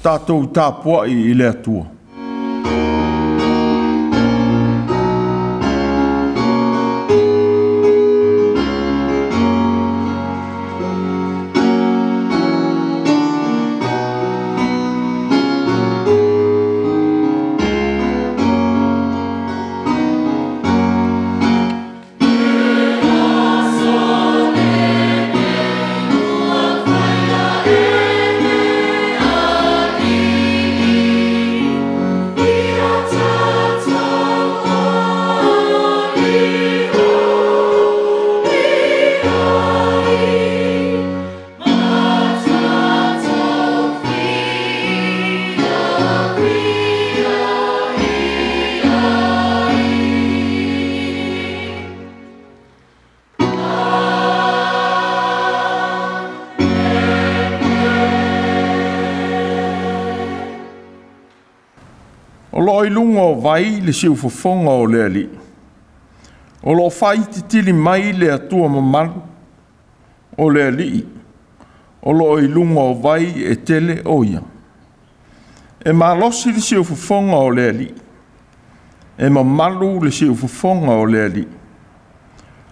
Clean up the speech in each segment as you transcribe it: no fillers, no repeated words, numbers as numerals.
Tatou tapuai i le Atua. O loo i luga o vai le siufofoga o le Alii, o lo o faaititili mai le Atua mamalu o le Alii o lo o i luga o vai e tele o ia. E malosi le siufofoga o le Alii, e mamalu le siufofoga o le Alii.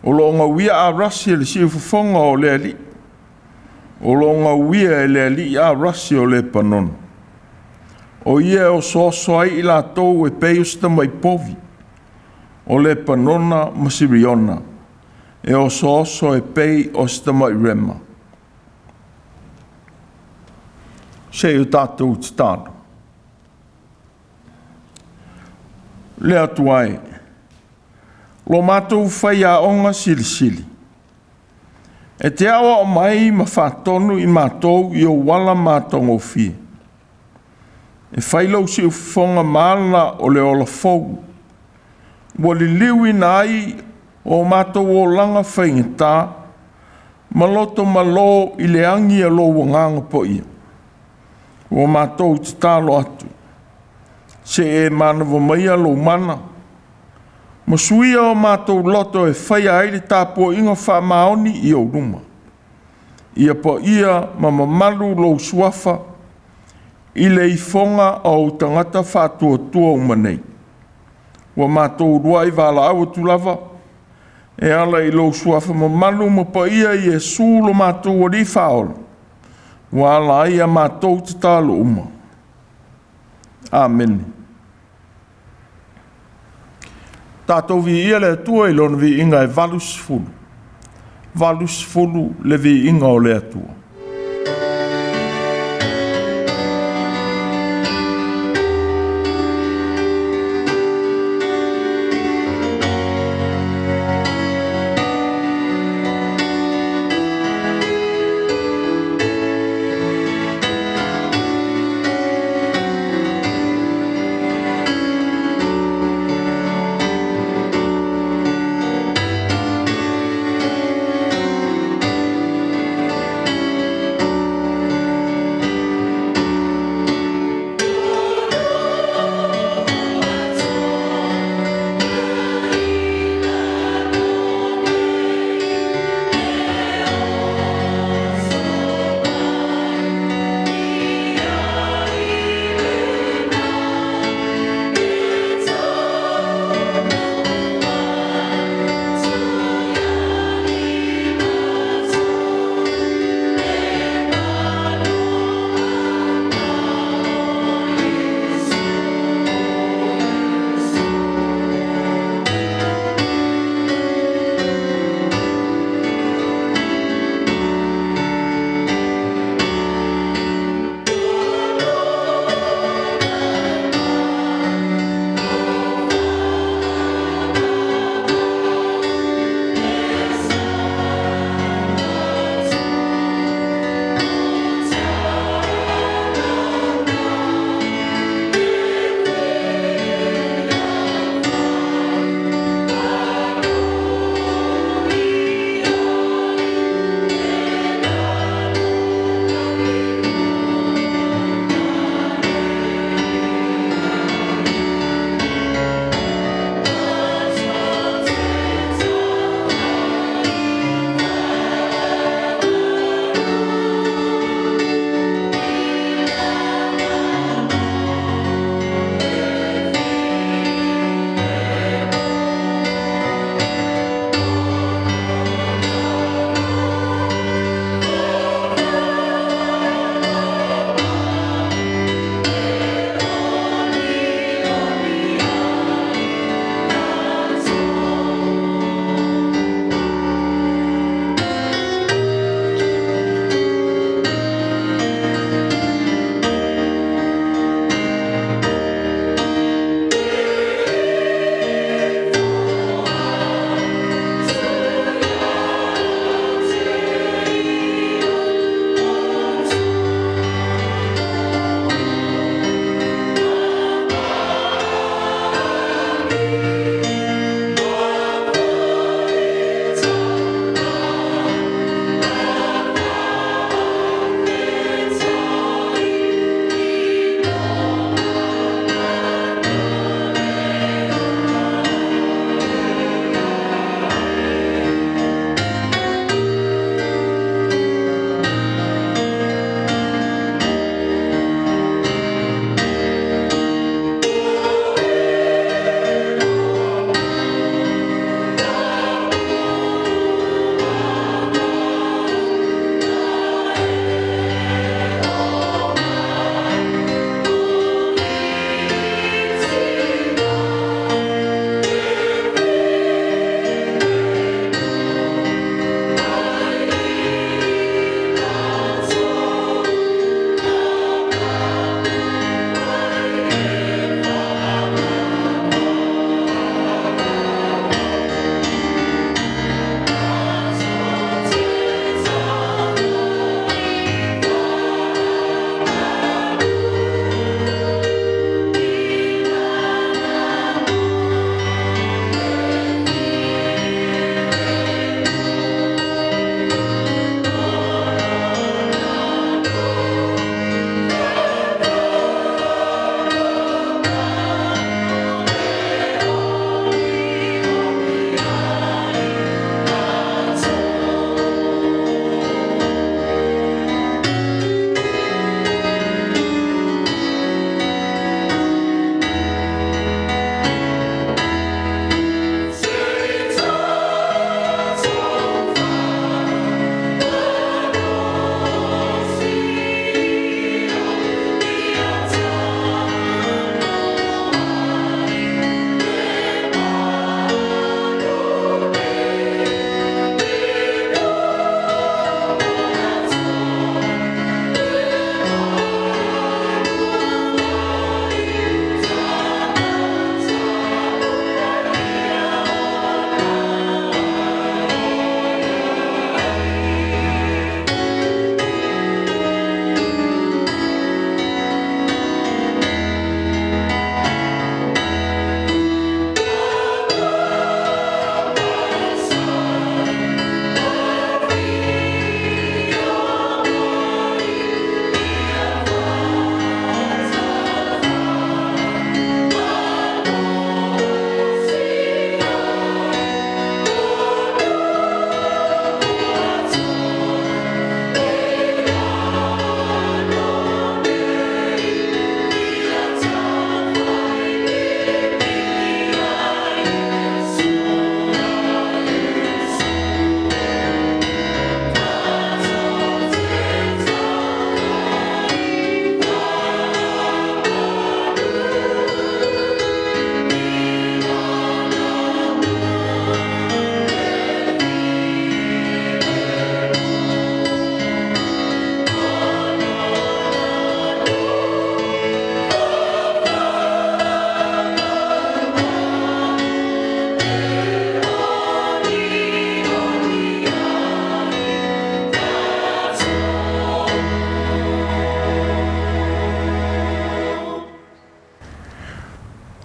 O lo o gauia a rasi e le siufofoga o le Alii, o lo o gauia e le Alii a rasi o Lepanona. O Ia e osooso ai i latou e pei o se tamai povi, o Lepanona ma Siriona e osooso e pei o se tamai rema. Se i o tatou tatalo. Le Atua e, ua matou faiaoga silisili, e te aoao mai ma faatonu i matou i ou ala matagofie. E fai lou siufofoga ma ala o le ola fou, ua liliuina ai o matou olaga faigata ma loto malo i le agi a lou Agaga Paia. Ua matou tatalo atu, se i e manava maia lou mana, ma suia o matou loto e faia ai le tapuaiga faamaoni i ou luma. Ia paia ma mamalu lou suafa i le ifoga a ou tagata faatuatua uma nei. Ua matou uluai valaau atu lava e ala i lou suafa mamalu ma paia Iesu lo matou Alii Faaola, ua ala ai a matou tatalo uma. Amene. Tatou viia le Atua i lona viiga e 80, 80 le viiga o le Atua.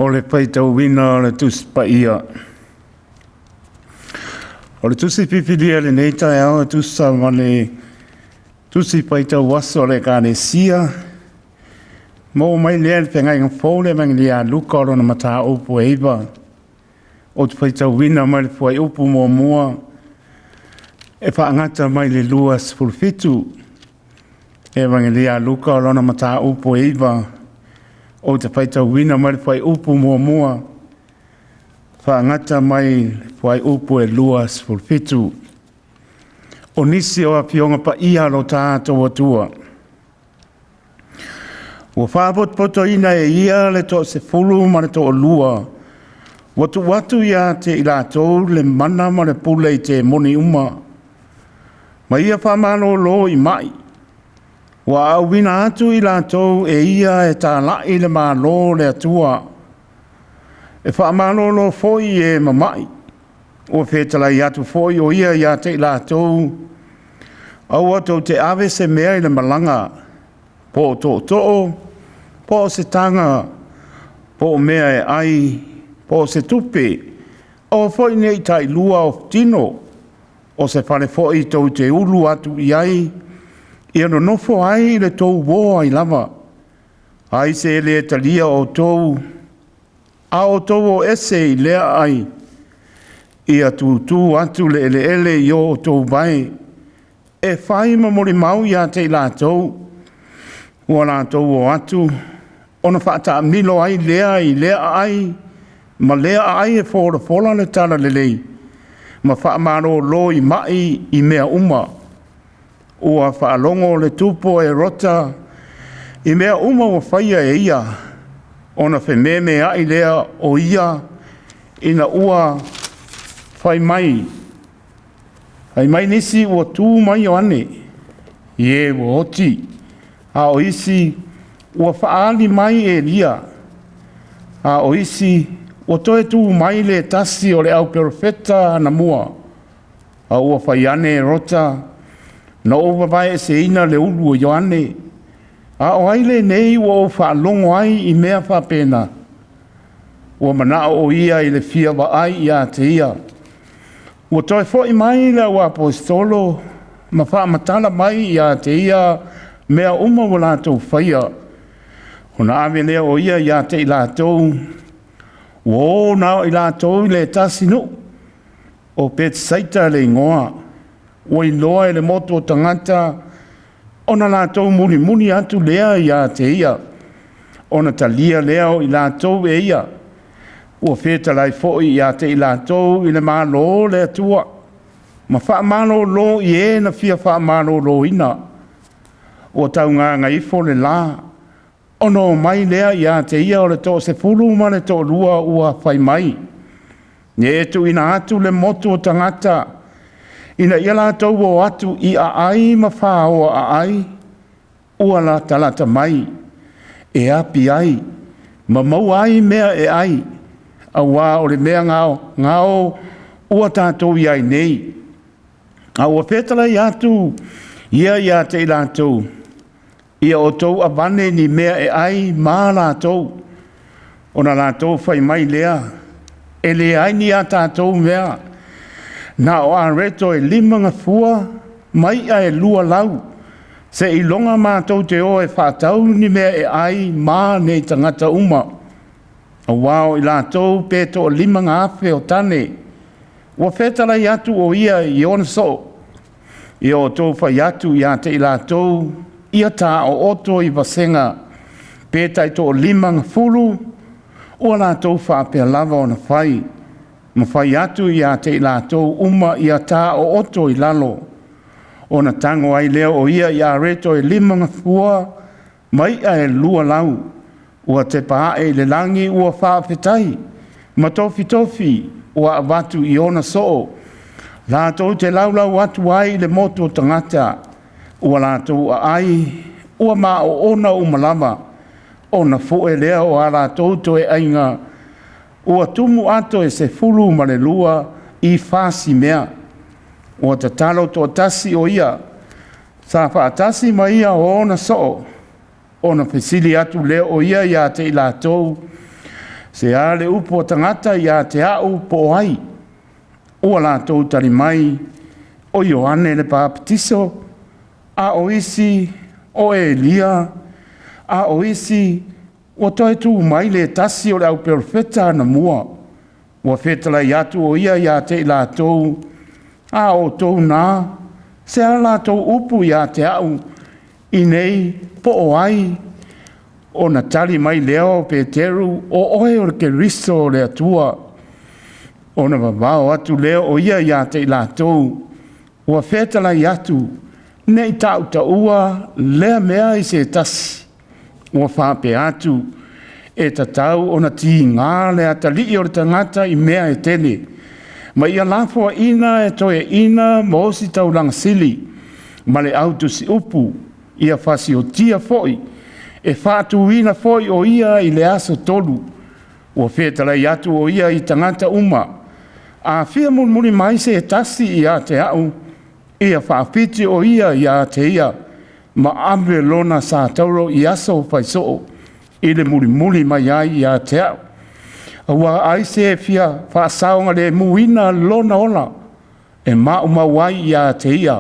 O le faitauina o le Tusi Paia. O le tusi fifilia i lenei taeao e tusa ma le tusi faitau aso a le Ekalesia, maua mai lea i le Feagaiga Fou le Evagelia a Luka o lona mataupu e 9. Ou te faitauina mai le fuaiupu 1 e faagata mai le 27. Evagelia a Luka o lona mataupu e 9, ou te faitauina mai le fuaiupu 1 faagata mai le fuaiupu e 27. O nisi o afioga paia a lo tatou Atua. Ua faapotopotoina e ia le toasefulu ma le toalua, ua tuu atu ia te i latou le mana ma le pule i temoni uma, ma ia faamalolo i mai. Ua auina atu i latou e ia e talai le Malo o le Atua, e faamalolo foi i e mamai. Ua fetalai atu foi o ia ia te i latou, aua tou te ave se mea i le malaga, po o tootoo, po o se taga, po o mea e ai, po o se tupe, aua foi ne i tailua o tino, o se fale foi tou te ulu atu i ai, ia nonofo ai le tou o ai lava. Ai se le talia outou, a outou o ese i lea ai, ia tutu atu le eleele i o outou vae, e fai ma molimau ia te i latou, ua latou o atu, ona faataamilo ai lea i lea aai ma lea aai e folafola le talalelei, ma faamalolo i mai i mea uma. Ua faalogo le tupu o Herota i mea uma ua faia e ia, ona fememeai lea o ia ina ua fai mai nisi ua tu mai Ioane, i e ua oti, a o isi ua faaali mai Elia, a o isi ua toe tu mai le tasi o le au perofeta anamua. A ua fai ane Herota, na ou vavaeeseina le ulu o Ioane, a o ai lenei ua ou faalogo ai i mea faapena? Ua manao o ia i le fia vaai ia te ia. Ua toe foi mai le auaposeitolo ma faamatala mai ia te ia mea uma ua latou faia. Ona ave lea o ia ia te i latou, ua o na o i latou i le tasi nuu, o Petesaita le igoa, ua iloa e le motu o tagata, ona latou mulimuli atu lea ia te ia, ona talia lea o i latou e ia. Ua fetalai foi ia te i latou i le Malo le Atua, ma faamalolo i e na fia faamaloloina. Ua taugagaifo le la, ona o mai lea ia te ia o le toasefulu ma le toalua ua fai mai, ne tuuina atu le motu o tagata, ina ia latou o atu i aai ma faoa aai, ua latalata mai, e api ai, ma maua ai mea e ai, aua o le mea gao ua tatou i ai nei. A ua fetalai atu ia ia te i latou, ia outou avane ni mea e ai ma latou, ona latou fai mai lea, e leai ni a tatou mea, na o areto e 5 gafua, ma i'a e 2 lau, se iloga matou te o e faatau ni mea e ai ma nei tagata uma. Aua o i latou pe to 5,000 o tane, ua fetalai atu o ia i ona soo, ia outou fai atu ia te i latou, ia tā o oto i vasega, pe tai to 50, ua latou faapea lava ona fai, ma fai atu ia te i latou uma ia tā o oto i lalo. Ona tango ai lea o ia i areto e 5 gafua, ma i'a e 2 lau, ua tepa ae i le lagi ua faafetai, ma tofitofi ua avatu i ona soo, latou te laulau atu ai i le motu o tagata, ua latou aai, ua maoona uma lava, ona fue lea o a latou toe aiga, ua tumu ato e 12 i fasi mea. Ua tatalo toatasi o ia, sa faatasi ma ia o ona soo, ona fesili atu lea o ia ia te i latou, Se a le upu a tagata iā te a'u po o ai? Ua latou tali mai, O Ioane le Papatiso, a o isi o Elia, a o isi ua toe tu mai le tasi o le auperofeta anamua. Ua fetalai atu o ia iā te i latou, a outou na, se a latou upu iā te a'u i nei po o ai? Ona tali mai lea o Peteru, o oe o le Keriso o le Atua. Ona vavao atu lea o ia iā te i latou, ua fetalai atu, nei tautaua lea mea i se tasi. Ua faapea atu, e tatau ona tiga le atalii o le tagata i mea e tele, ma ia lafoaina e toeaiina ma ositaulaga sili, ma le autusiupu, ia fasiotia foi, e faatuina foi o ia i le aso tolu. Ua fetalai atu o ia i tagata uma, a fia mulimuli mai se tasi ia te au, ia faafiti o ia ia te ia, ma ave lona sa tauro i aso faisoo, i le mulimuli mai ai ia te au. Aua ai se fia faasaoga le muina lona ola, e maumau ai ia te ia,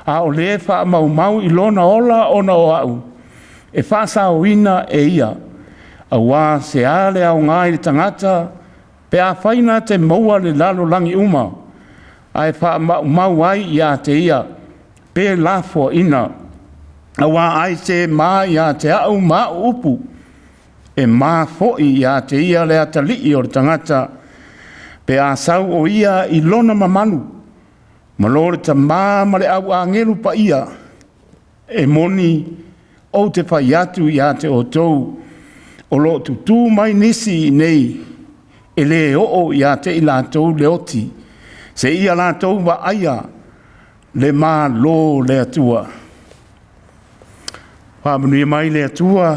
a o le faamaumau i lona ola ona o au, e faasaoina e ia. Auā se a le aoga i le tagata, pe afai na te maua le lalolagi uma, ae faamaumau ai ia te ia, pe lafoaina. Auā ai se ma ia te au ma au upu, e ma foi ia te ia le atalii o le tagata, pe a sau o ia i lona mamalu, ma lo le tamā ma le au agelu paia, e moni ou te fai atu ia te outou, o loo tutū mai nisi i nei, e lē oo iā te i latou le oti, seia latou vaaia le Malo o le Atua. Faamanuia mai le Atua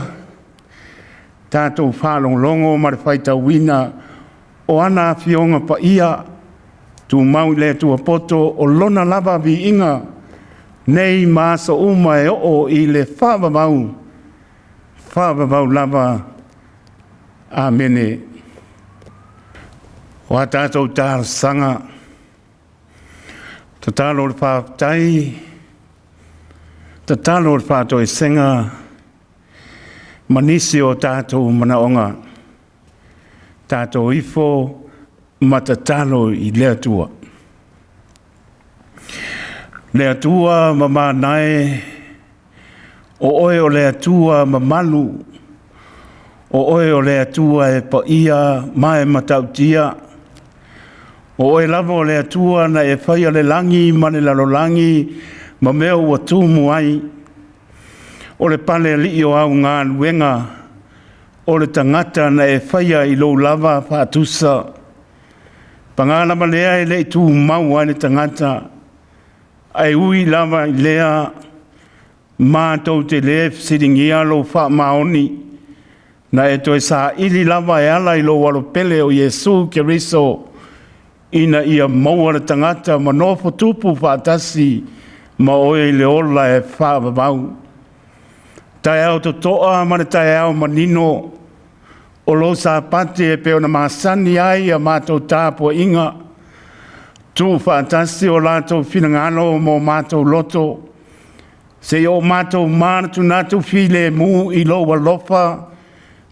tatou faalogologo ma le faitauina o ana Afioga Paia, tumau i le Atua poto o Lona lava viiga, nei ma aso uma e oo i le faavavau, faavavau lava. Amene. O a tatou talosaga, tatalo o le faafetai, tatalo o le faatoesega, ma nisi o tatou manaoga, tatou ifo ma tatalo i le Atua. Le Atua mamana e, o oe o le Atua mamalu, o oe o le Atua e paia ma e matautia, o oe lava o le Atua na e faia le lagi ma le lalolagi ma mea ua tumu ai, o le pale alii o au galuega, o le tagata na e faia i lou lava faatusa. Paga lava lea e le i tumau ai le tagata, ae ui lava i lea, matou te le fesiligia lou faamaoni, na e toe saili lava e ala i lou alopele o Iesu Keriso, ina ia maua le tagata ma nofo tupu faatasi ma oe i le ola e faavavau. Taeao totoa ma le taeao manino, o lou Sapati e pei ona masani ai a matou tapuaiga, tuufaatasi o latou finagalo mo matou loto, seia o matou manatunatu filemu i lou alofa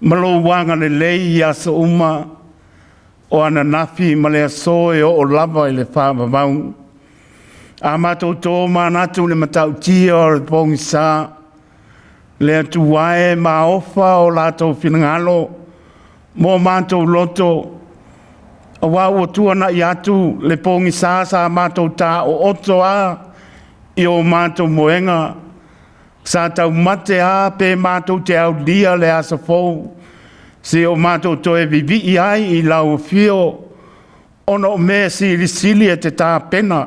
ma lou agalelei i aso uma, o ananafi ma le aso e oo lava i le faavavau. A matou tomanatu i le matautia o le pogisa, le Atua e maofa o latou finagalo mo matou loto, aua ua tuanai atu le pogisa sa matou taooto a i o matou moega, sa taumate a pe matou te aulia le aso fou, seia o matou toe vivii ai i lau afio, ona o mea silisili e te tapena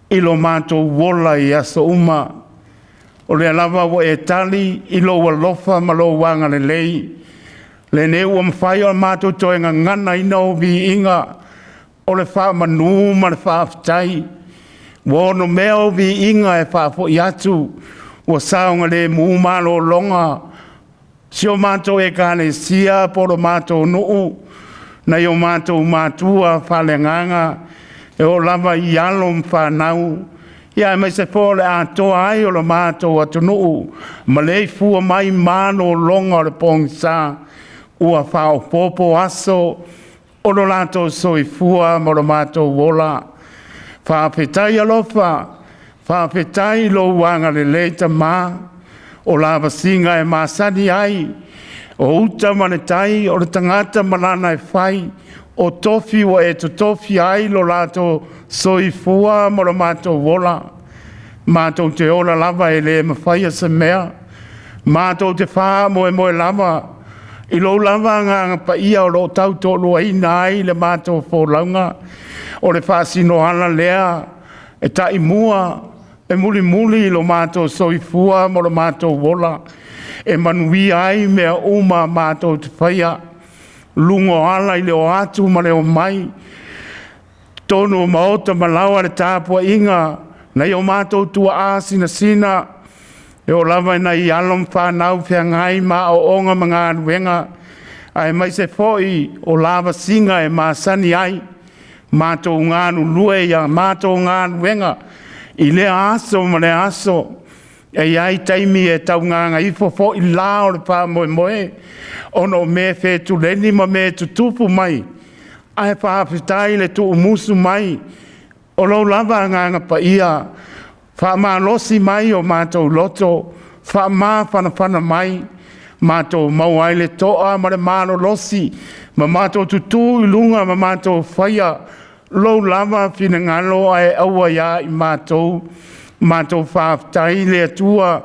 i lo matou ola i aso uma. O lea lava ua e tali i lou alofa ma lou agalelei, lenei ua mafai ona matou toe gaganaina ou viiga o le faamanu ma le faafetai. Ua onomea ou viiga e faafoi atu, ua saogalemu malologa Si o matou ekalesia po o lo matou nuu, nai o matou matua faaleagaga e oo lava i alo ma fanau, ia aemaise foi o le atoa ai o lo matou atunuu maleifua mai malologa o le pogisa, ua faaopoopo aso o lo latou soifua ma lo matou ola. Faafetai alofa, faafetai i lou agalelei Tama, o lavasiga e masani ai, o uta ma le tai, o le tagata ma lana e fai, o tofi ua e tofia ai lo latou soifua ma lo matou ola. Matou te ola lava e le mafaia se mea, matou te faamoemoe lava i lou lava Agaga Paia o lo o tautoaluaina ai le matou folauga. O le faasinoala lea e taimua e mulimuli lo matou soifua ma lo matou ola, e manuia ai mea uma matou te faia, luga o ala i le o atu ma le omai, totonu o maota ma laoa i le tapuaiga nai o matou tuaa sinasina, e oo lava i nai alo ma fanau feagai ma aoaoga ma galuega, aemaise foi o lavasiga e masani ai, matou galulue i a matou galuega i lea aso ma lea aso. E i ai taimi e tau gagaifo foi la o le faamoemoe ona o mea fetuleni ma mea e tutupu mai, ae faafetai i le tuumusu mai o lou lava Agaga Paia, faamalosi mai o matou loto, faamafanafana mai, matou maua ai le toa ma le malolosi ma matou tutu i luga ma matou faia lou lava finagalo ae aua ia i matou. Matou faafetai i le Atua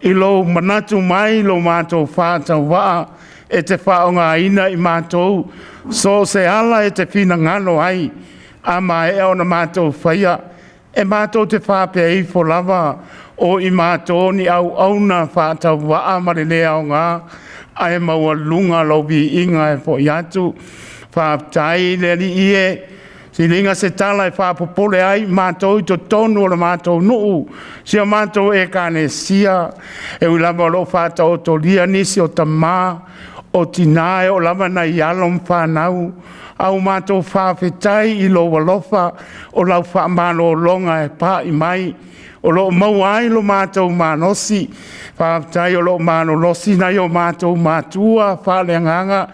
i lou manatu mai i lo matou faatauvaa e te faaaogaina i matou so o se ala e te finagalo ai. A maea ona matou faia, e matou te faapea ifo lava, o i matou o ni auauna faatauvaa ma le le aoga, ae maualuga lou viiga e foi atu. Faafetai i le Alii e, siliga se tala e faapopole ai matou i totonu o le matou nuu, si a matou Ekalesia, e ui lava o lo o faataotolia nisi o tama, o tina e oo lava ina i alo ma fanau, a ua matou faafetai i lou alofa o lau faamalologa e pa'i mai, o lo o maua ai lo matou malosi. Faafetai o lo o malolosi nai o matou matua faaleagaga,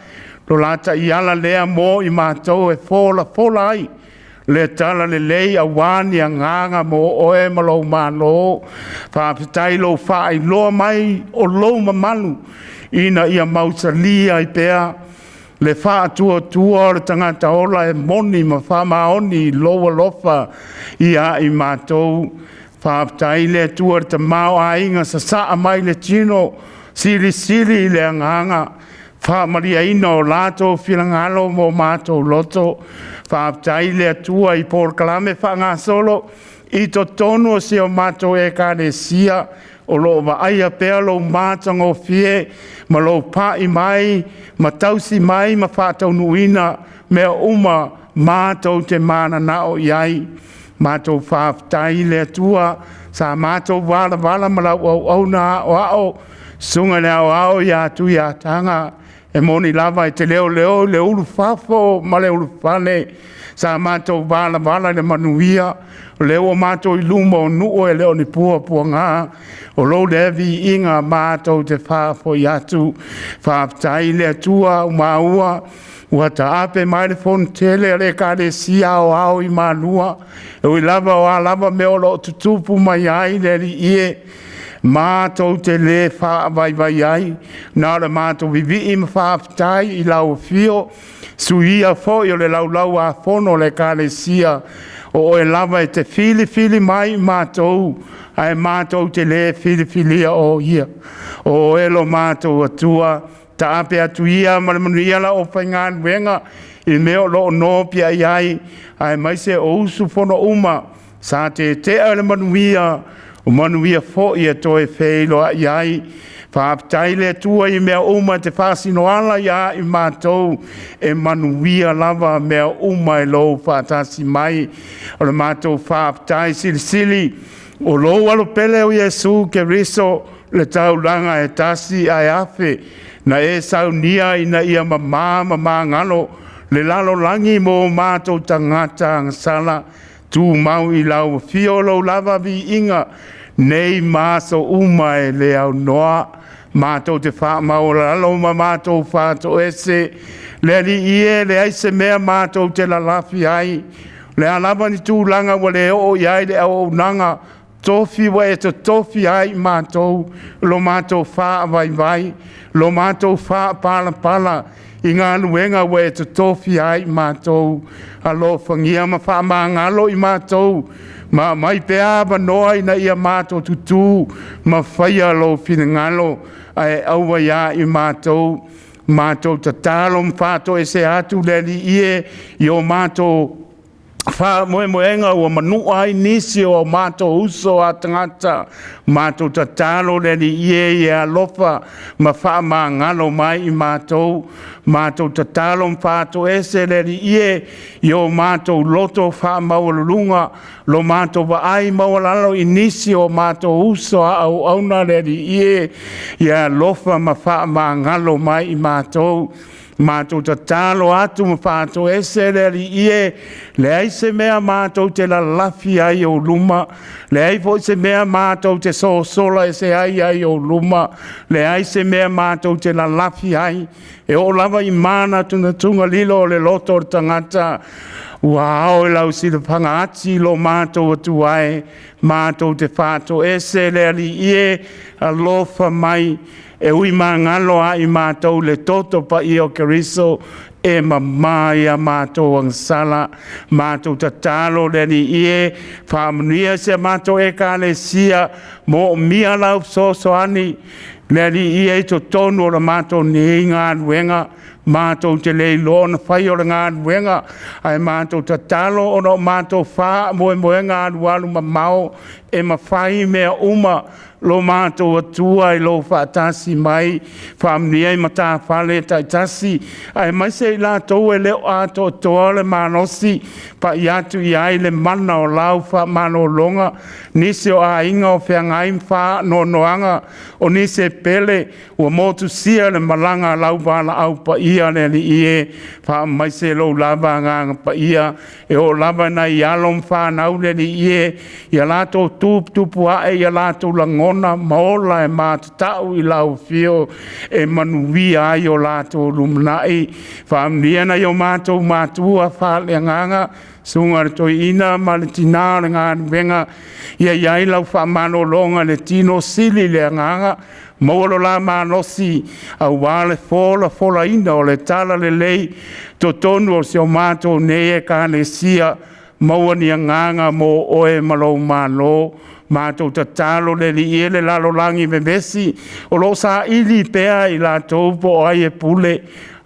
lo la taiala lea mo i matou e folafola ai le talalelei aua ni agaga mo oe ma lou Malo. Faafetai i lou faailoa mai o lou mamalu ina ia mausali ai pea le faatuatua o le tagata ola e moni ma faamaoni i lou alofa ia i matou. Faafetai i le Atua i le tamaoaiga sasaa mai le tino, silisili i le agaga, faamalieina o latou finagalo ma o matou loto. Faafetai i le Atua i polokalame faagasolo i totonu o si o matou Ekalesia, o lo o vaaia pea lou matagofie ma lou pai mai ma tausi mai ma faataunuuina mea uma matou te mananao i ai. Matou faafetai i le Atua sa matou valavala ma lau auauna aoao, Susuga i le Aoao ia Tuiataga, e moni lava e te leoleo i le ulufafo ma le ulufale, sa matou valavala i le manuia, o lea ua matou i luma o nuu e le o ni puapuaga, o lou lea viiga matou te faafoi atu. Faafetai i le Atua ua maua ua taape mai le Fonotele a le Ekalesia Aoao i Malua, e ui lava o a lava mea o lo o tutupu mai ai le Alii e, matou te le faavaivai ai, na o le matou vivii ma faafetai i lau afio, suia foi o le Laulau-a-Fono a le Ekalesia, o oe lava e te filifili mai i matou, ae matou te le filifilia o Ia. O oe lo matou Atua, taape atu ia ma le manuia le aufaigaluega i mea o lo o nopiai ai, aemaise o usufono uma sa tetea le manuia, o manuia foi e toe feiloai ai. Faafetai i le Atua i mea uma e te faasinoala ia i matou, e manuia lava mea uma i lou faatasi mai. O le matou faafetai silisili, o lou Alo pele o Iesu Keriso, le taulaga e tasi ae afe na e saunia ina ia mamā ma magalo le lalolagi mo o matou tagata agasala, tumau i lau afio lou lava viiga nei ma aso uma e le aunoa. Matou te faamaualalo ma matou faatoese, le Alii e, leai se mea matou te lalafi ai, o le a lava ni tulaga ua le oo i ai le auaunaga tofi ua e tofia ai i matou, lo matou faavaivai, lo matou faapalapala i galuega ua e tofia ai i matou. Alofagia ma faamagalo i matou, ma aumai pea avanoa ina ia matou tutu ma faia lou finagalo, ae aua ia i matou. Matou tatalo ma faatoese atu le Alii e i o matou faamoemoega ua manua ai nisi o matou uso a tagata. Matou tatalo le Alii e ia e alofa ma faamagalo mai i matou. Matou tatalo ma faatoese le Alii e i o matou loto faamaualuluga, lo matou vaai maualalo i nisi o matou uso a auauna le Alii e, ia e alofa ma faamagalo mai i matou. Matou tatalo atu ma faatoese le Alii e, leai se mea matou te lalafi ai i ou luma, leai foi se mea matou te sosola ese ai ai ou luma, leai se mea matou te lalafi ai, e oo lava i manatunatuga lilo o le loto o le tagata, ua ao i lau silafaga ati lo matou Atua e, matou te faatoese le Alii e, alofa mai, e ui magalo a i matou le toto paia o Keriso e mama ia matou agasala. Matou tatalo le Alii e, faamanuia si a matou Ekalesia, moomia lau fesoasoani le Alii e i totonu o le matou nei galuega. Matou te le iloa ona faia o le galuega, ae matou tatalo ona o matou faamoemoega alualu mamao e mafai mea uma lo matou Atua i lou faatasi mai. Faamanuia i matafale taitasi aemaise i latou e le o atoatoa le malosi, pai atu i ai le mana o lau faamalologa. Nisi o aiga o feagai ma faanoanoaga, o nisi e pele ua motusia le malaga a lau valaau paia le Alii e, faamaise lou lava Agaga Paia e oo lava i nai alo ma fanau le Alii e, ia latou tuputupuae ia latou lagona ma ola e matatau i lau afio e manuia ai o latou lumanai. Faamanuia nai o matou matua faaleagaga, susuga i le Toeaina ma le Tina o le Galuega, ia i ai lau faamalologa i le tino, sili le agaga, maua lo la malosi aua le folafolaina o le talalelei i totonu o si o matou nei Ekalesia. Maua ni agaga mo oe ma lou Malo. Matou tatalo le Alii e, le lalolagi vevesi o lo o saili pea i latou po o ai e pule,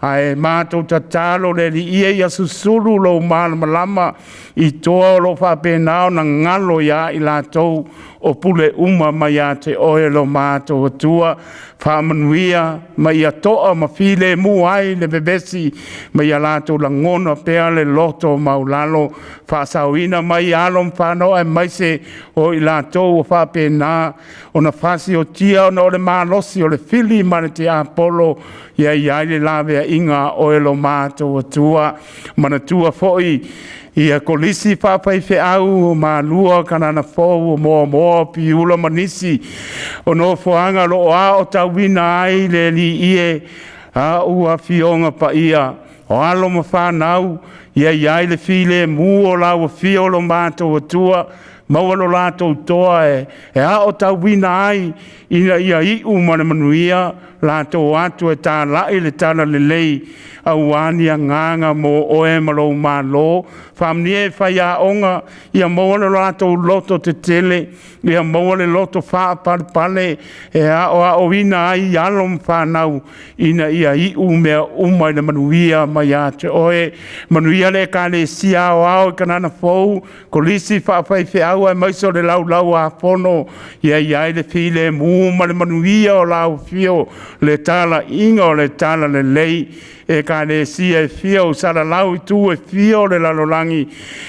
ae matou tatalo le Alii e, ia susulu lou malamalama i toa o lo o faapena ona galo ia i latou o pule uma mai ia te oe lo matou Atua. Faamanuia ma ia toa ma filemu ai le vevesi, ma ia latou lagona pea le loto maualalo. Faasaoina mai alo ma fanau aemaise o i latou ua faapena ona fasiotia ona o le malosi o le fili ma le tiapolo, ia i ai le laveaiga a oe lo matou Atua. Manatua foi ia kolisi faafaifeau o Malua, Kalanafou, o Moamoa, Piula ma nisi o nofoaga o lo o aotauina ai le Alii e, au afioga paia o alo ma fanau, ia i ai le filemu o lau afio lo matou Atua, maua lo latou toa e aotauina ai ina ia iu ma le manuia latou atu e talai le talalelei aua ni agaga mo oe ma lou Malo. Faamanuia i faiaoga, ia maua lo latou loto tetele, ia maua le loto faapalepale e aoaoina ai alo ma fanau ina ia iu mea uma i le manuia mai ia te oe. Manuia le Ekalesia Aoao i Kanana Fou, Kolisi Faafaifeau aemaise o le Laulau-a-Fono, ia i ai le filemu ma le manuia o lau afio. le talaiga o le talalelei i Ekalesia e fia o salalau i itu e fia o le lalolagi,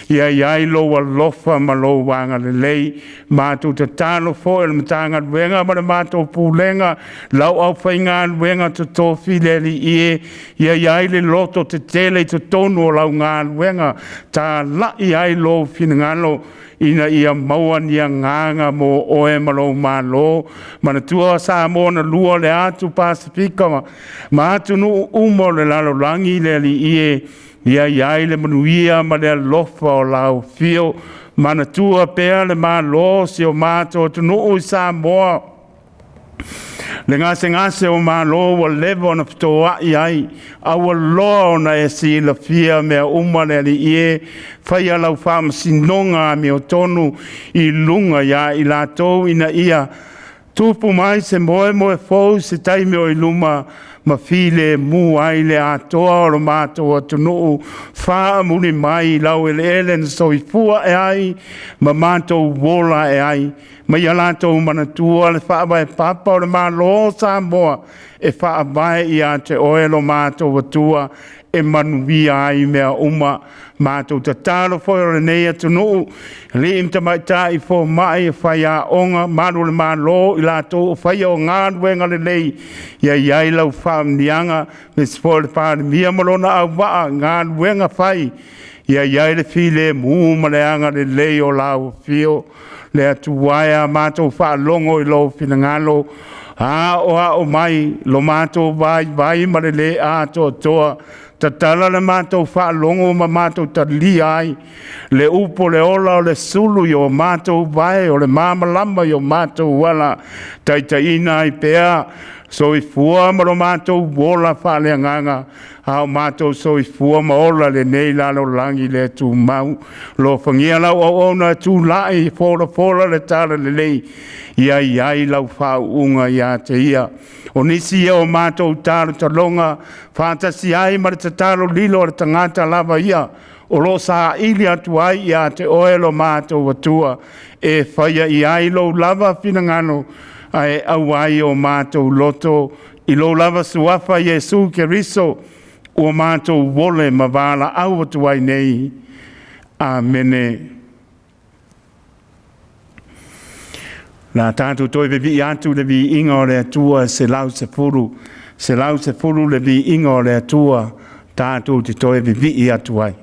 ia i ai lou alofa ma lou agalelei. Matou tatalo foi i le Matagaluega ma le matou Pulega, lau aufaigaluega totofi le Alii e, ia i ai le loto tetele i totonu o lau galuega, talai ai lou finagalo ina ia maua ni agaga mo oe ma lou Malo. Manatua Samoa na lua le atu Pasefika ma atunuu uma o le lalolagi le Alii e, ia i ai le manuia ma le alofa o lau afio. Manatua pea le Malo o si o matou atunuu i Samoa, le gasegase o malo ua leva ona fetoai ai, a ua loa ona e silafia mea uma le Alii e, faia lau faamasinoga amiotonu i luga ia i latou ina ia tupu mai se moemoe fou i se taimi o i luma ma filemu ai le atoa o lo matou atunuu. Faamuli mai i laueleele na soifua ae ai ma matou ola ae ai, ma ia latou manatua le faavae papa o le Malo o Samoa e faavae ia te Oe lo matou Atua e manuia ai mea uma. Matou tatalo foi o lenei atunuu, alii ma tamaitai, fomai, faiaoga, malu o le Malo, i latou o faia o galuega lelei, ia i ai lau faamanuiaga, aemaise foi o le Palemia ma lona auvaa i galuega fai, ia i ai le filemu ma le agalelei o lau afio. Le Atua e, a matou faalogo i lou finagalo, aoao mai lo matou vaivai ma le le atoatoa, tatala le matou faalogo ma matou talia ai le upu o le ola o le sulu i o matou vae, o le malamalama i o matou ala, taitaiina ai pea soifua ma lo matou ola faaleagaga, a o matou soifua ma ola i lenei lalolagi le tumau. Alofagia lau auauna e tulai e folafola le talalelei, ia i ai lau faauuga ia te ia. O nisi ia o matou talotaloga faatasi ai ma le tatalo lilo a le tagata lava ia o lo o saili atu ai ia te oe lo matou Atua, e faia i ai lou lava finagalo, ae aua ai o matou loto i lou lava suafa Iesu Keriso ua matou ole ma valaau atu ai nei. Amene. O le a tatou toe vivii atu i le viiga o le Atua e 110, 110 le viiga o le Atua tatou te toe vivii atu ai.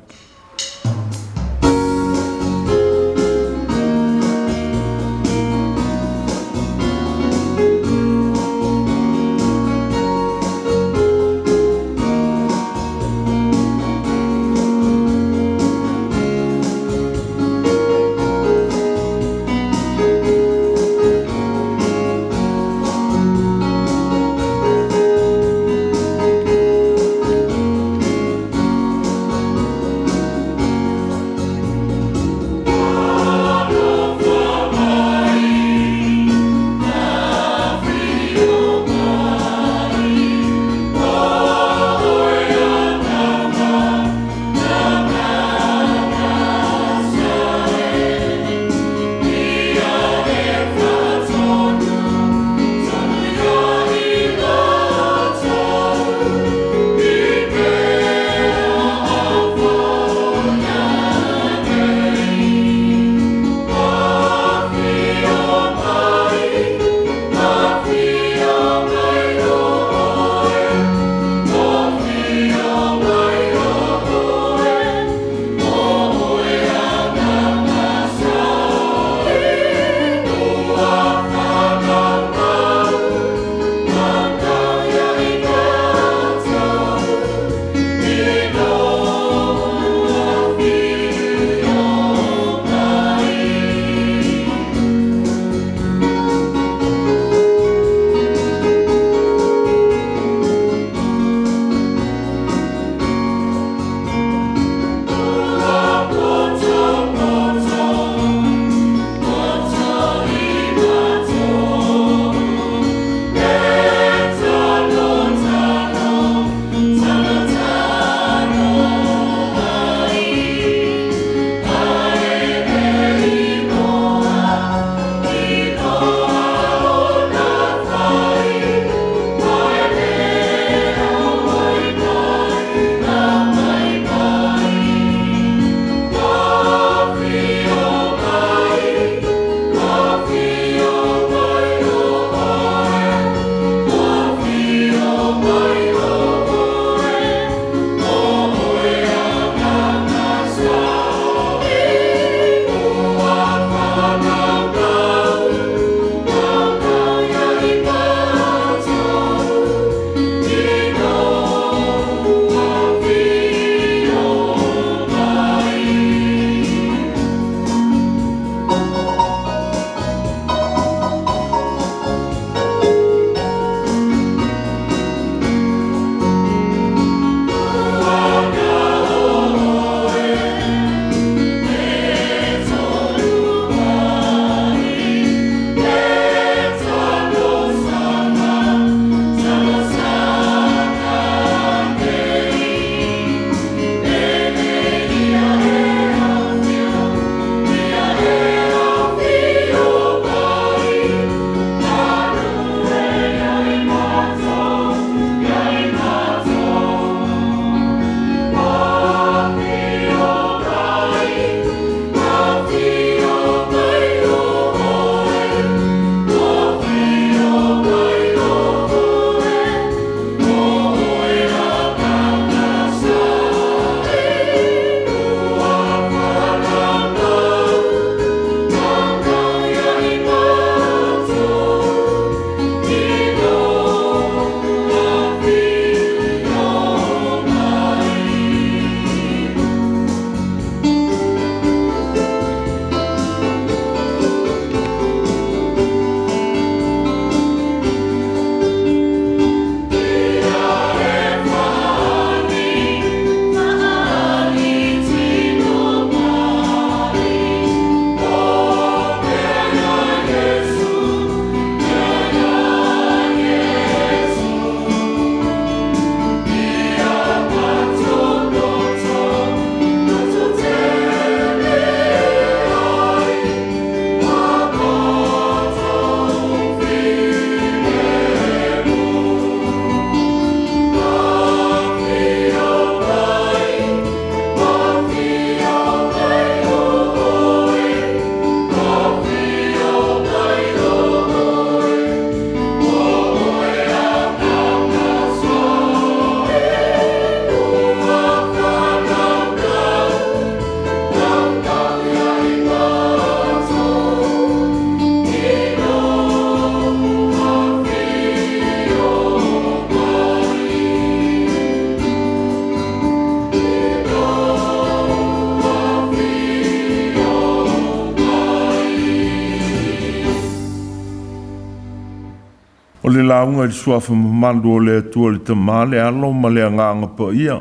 O le lauga i le suafa mamalu o le Atua le Tama, le Alo ma le Agaga Paia.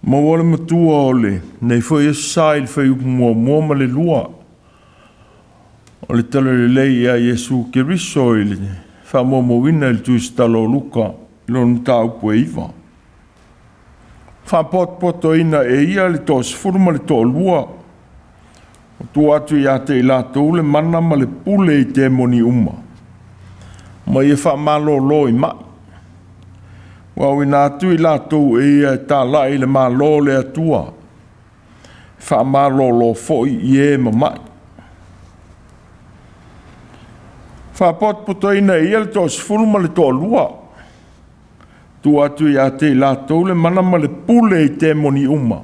Maua le matua o lenei foi aso sa i le fuaiupu 1 ma le 2 o le Talalelei ia Iesu Keriso i le faamaumauina i le Tusitala o Luka i lona mataupu e 9. Faapotopotoina e ia le toasefulu ma le toalua, ua tuu atu ia te i latou le mana ma le pule i temoni uma, ma ia faamalolo i mai. Ua auina atu i latou e ia e talai i le Malo o le Atua, e faamalolo foi i e mamai. Faapotopotoina e ia le toasefulu ma le toalua, tuu atu ia te i latou le mana ma le pule i temoni uma,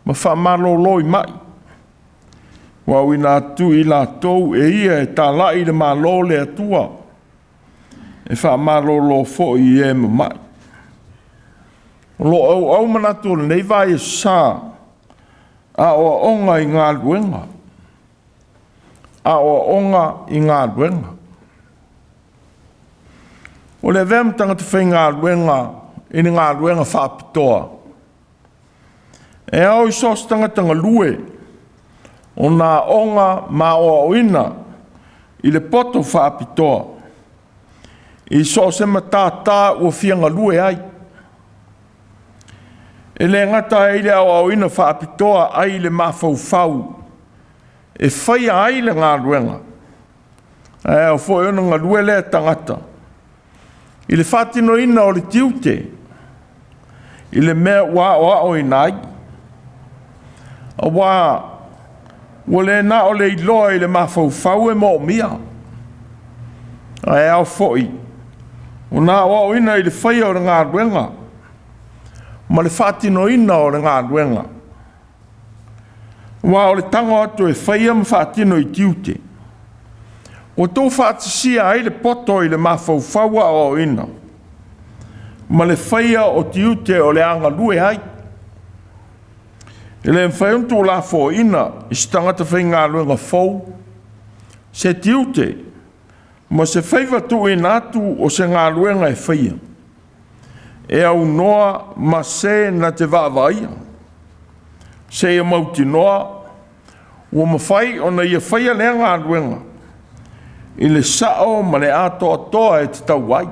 ma faamalolo i mai. Ua auina atu i latou e ia e talai i le Malo o le Atua, e faamalolo foi i e mamai. O lo o auau manatu o lenei vaiaso sa, aoaoga i galuega. Aoaoga i galuega. O le avea ma tagata faigaluega i ni galuega faapitoa, e ao i so o se tagata galue ona aoga ma aoaoina i le poto faapitoa i so o se matata ua fia galue ai. E le gata ai i le aoaoina faapitoa ai le mafaufau e faia ai le galuega, ae ao foi ona galue lea tagata i le faatinoina o le tiute i le mea ua aoaoina ai. Aua ua le na o le iloa i le mafaufau e moomia, ae ao foi ona aoaoina i le faia o le galuega ma le faatinoina o le galuega. Aua o le tago atu e faia ma faatino i tiute, ua tuufaatasia ai le poto i le mafaufau aoaoina ma le faia o tiute o le a galue ai. E le mafai ona tuulafoaiina i se tagata faigaluega fou se tiute ma se faiva tuuina atu o se galuega e faia, e aunoa ma se na te vaavaaia, seia mautinoa ua mafai ona ia faia lea galuega i le sao ma le atoatoa e tatau ai.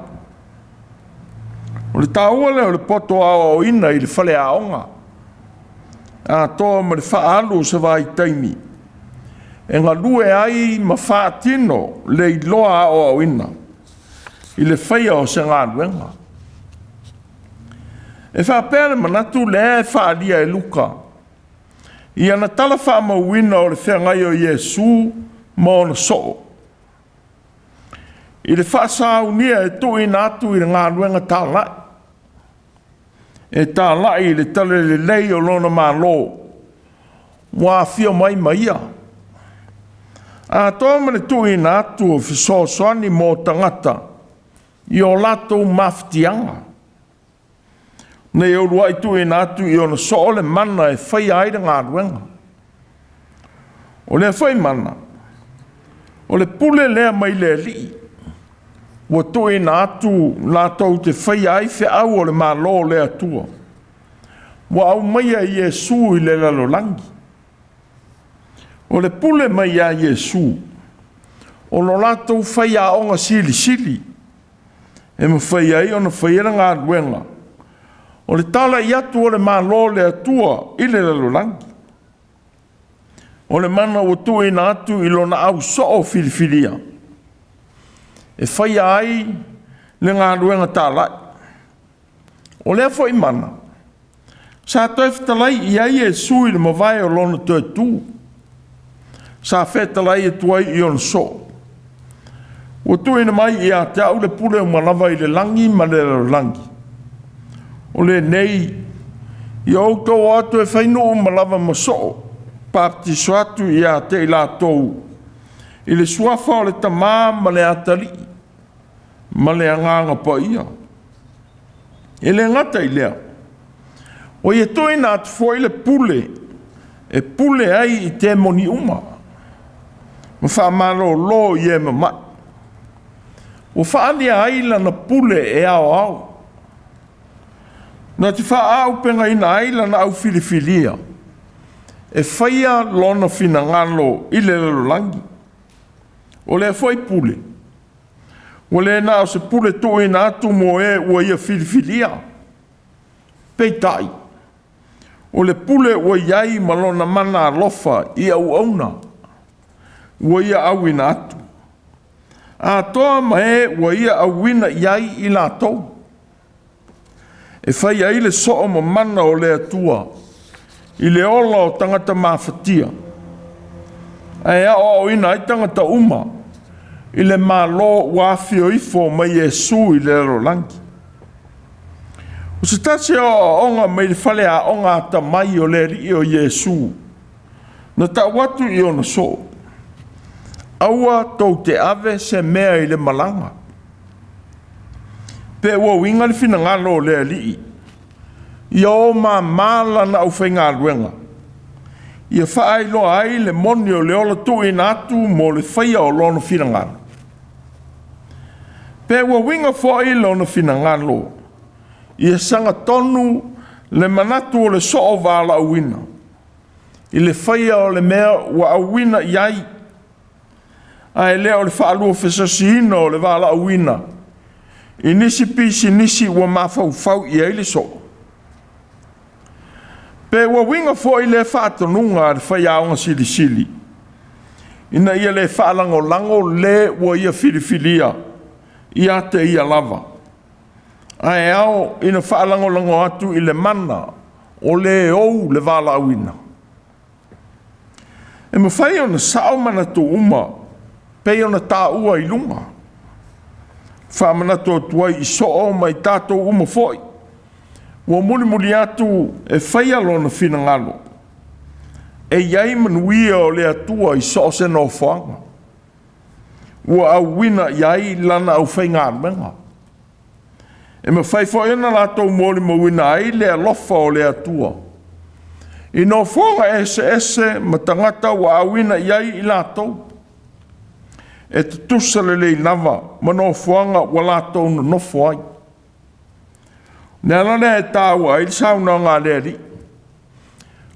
O le taua lea o le poto aoaoina i le faleaoga, atoa ma le faaalu o se vaitaimi e galue ai ma faatino le iloa aoaoina i le faia o se galuega. E faapea le manatu lea e faaalia e Luka i ana tala faamauina o le feagai o Iesu ma ona soo, i le faasaunia e tuuina atu i le galuega talai, e talai i le talalelei o lona Malo ua afio mai ma ia, atoa ma le tuuina atu o fesoasoani mo tagata i o latou mafatiaga, nei uluai tuuina atu i ona soo le mana e faia ai le galuega. O lea foi mana, o le pule lea mai le Alii, ua tuuina atu latou te faia ai feau o le Malo o le Atua, ua aumaia e Iesu i le lalolagi. O le pule mai ia Iesu, o lo latou faiaoga silisili, e mafai ai ona faia le galuega o le talai atu o le Malo o le Atua i le lalolagi. O le mana ua tuuina atu i lona ausoo filifilia, e faia ai le galuega talai. O lea foi mana, sa toe fetalai i ai Iesu i le mavae o lona toe tu, sa fetalai atu ai i ona soo, ua tuuina mai ia te au le pule uma lava i le lagi ma le lalolagi. O lenei, ia outou o atu e fai nuu uma lava ma soo, papatiso atu ia te i latou i le suafa o le Tama ma le Atalii ma le Agaga Paia. E le gata i lea, ua ia tuuina atu foi le pule e pule ai i temoni uma, ma faamalolo i e mamai. Ua faaalia ai lana pule e aoao, na te faaauupegaina ai lana au filifilia, e faia lona finagalo i le lalolagi. O lea foi pule, ua le na o se pule tuuina atu mo e ua ia filifilia, peitai, o le pule ua i ai ma lona mana alofa i auauna ua ia auina atu, atoa ma e ua ia auina i ai i latou, e fai ai le soo mamana o le Atua i le ola o tagata mafatia, ae aoaoina ai tagata uma i le Malo ua afio ifo mai Iesu i le lalolagi. O se tasi o aoaoga mai le faleaoga atamai o le Alii o Iesu, na tau atu i ona soo, aua tou te ave se mea i le malaga. Pe ua uiga le finagalo o le Alii, ia o māmā lana aufaigaluega, ia faailoa ai le moni o le ola tuuina atu mo le faia o lona finagalo. Pe ua uiga foi lona finagalo, ia sagatonu le manatu o le soo valaauina, i le faia o le mea ua auina i ai, ae le o le faaluafesasiina o le valaauina i nisi pisinisi ua mafaufau i ai le soo. Pe ua uiga foi lea faatonuga a le faiaoga silisili, ina ia le faalagolago le ua ia filifilia ia te ia lava, ae ao ina faalagolago atu i le mana o le ou le valaauina. E mafai ona sao manatu uma pei ona taua i luga. Faamanatu atu ai i soo ma i tatou uma foi, ua mulimuli atu e faia lona finagalo, e i ai manuia o le Atua i so o se nofoaga, ua auina i ai lana aufaigaluega. E mafai foi ona latou molimauina ai le alofa o le Atua i nofoaga eseese ma tagata ua auina i ai i latou, e tutusa lelei lava ma nofoaga ua latou nonofo ai. O le ala lea e taua ai le saunoaga a le Alii,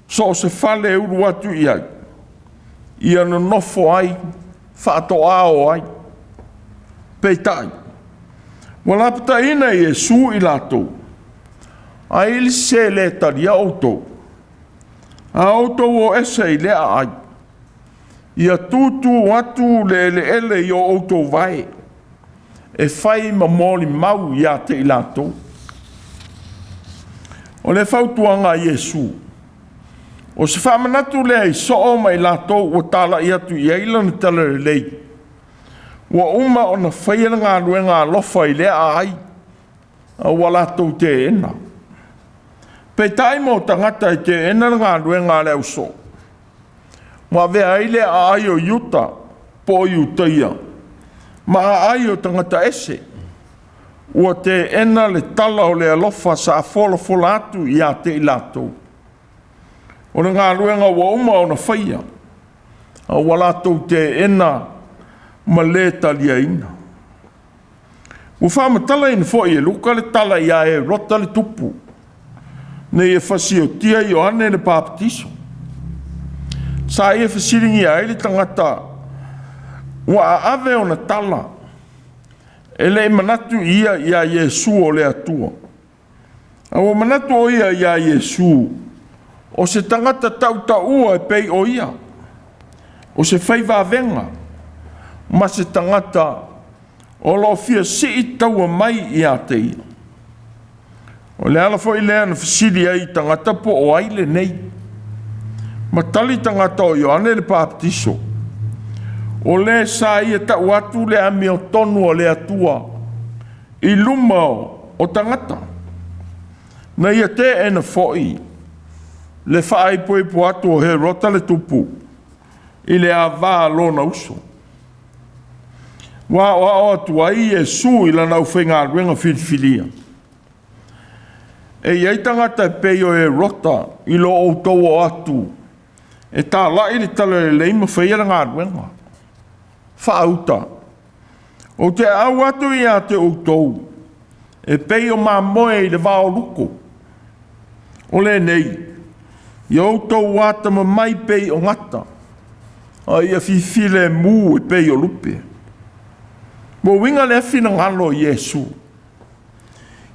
so o se fale e ulu atu i ai, ia nonofo ai, faatoao ai. Peitai, ua lapataiina e Iesu i latou, ai le sese le talia outou, a outou o ese i lea aai, ia tutu atu le eleele i o outou vae, e fai ma molimau ia te i latou. O le fautuaga a Iesu, o se faamanatu lea i soo ma i latou ua talai atu i ai lana talalelei, ua uma ona faia le galuega alofa i lea aai, a ua latou teena. Peitai mo tagata e teena le galuega a le ausoo, ua avea ai le aai o Iuta po o Iutaia ma aai o tagata ese, ua teena le tala o le alofa sa folafola atu ia te i latou. O le galuega ua uma ona faia, a ua latou teena ma le taliaina. Ua faamatalaina foi e Luka le tala ia Herota le tupu, na ia fasiotia Ioane le Papatiso. Sa ia fesiligia ai le tagata ua aave ona tala, e le i manatu ia ia Iesu o le Atua, a ua manatu o ia ia Iesu o se tagata tautaua e pei o ia, o se faivavega ma se tagata o lo o fia sii taua mai ia te ia. O le ala foi lea na fesili ai i tagata po o ai lenei. Ma tali tagata o Ioane le Papatiso, o le sa ia tau atu le amiotonu o le Atua i luma o tagata. Na ia teena foi le faaipoipo atu o Herota le tupu i le ava a lona uso. Ua aoao atu ai Iesu i lana aufaigaluega filifilia. E i ai tagata e pei o Herota i lo outou o atu e talai le talalelei ma faia le galuega. Faauta. Ou te aau atu ia te outou, e pei o mamoe i le vao luko. O lenei, ia outou atamamai pei o gata, a ia fifilemu e pei o lupe. Ua uiga lea finagalo o Iesu,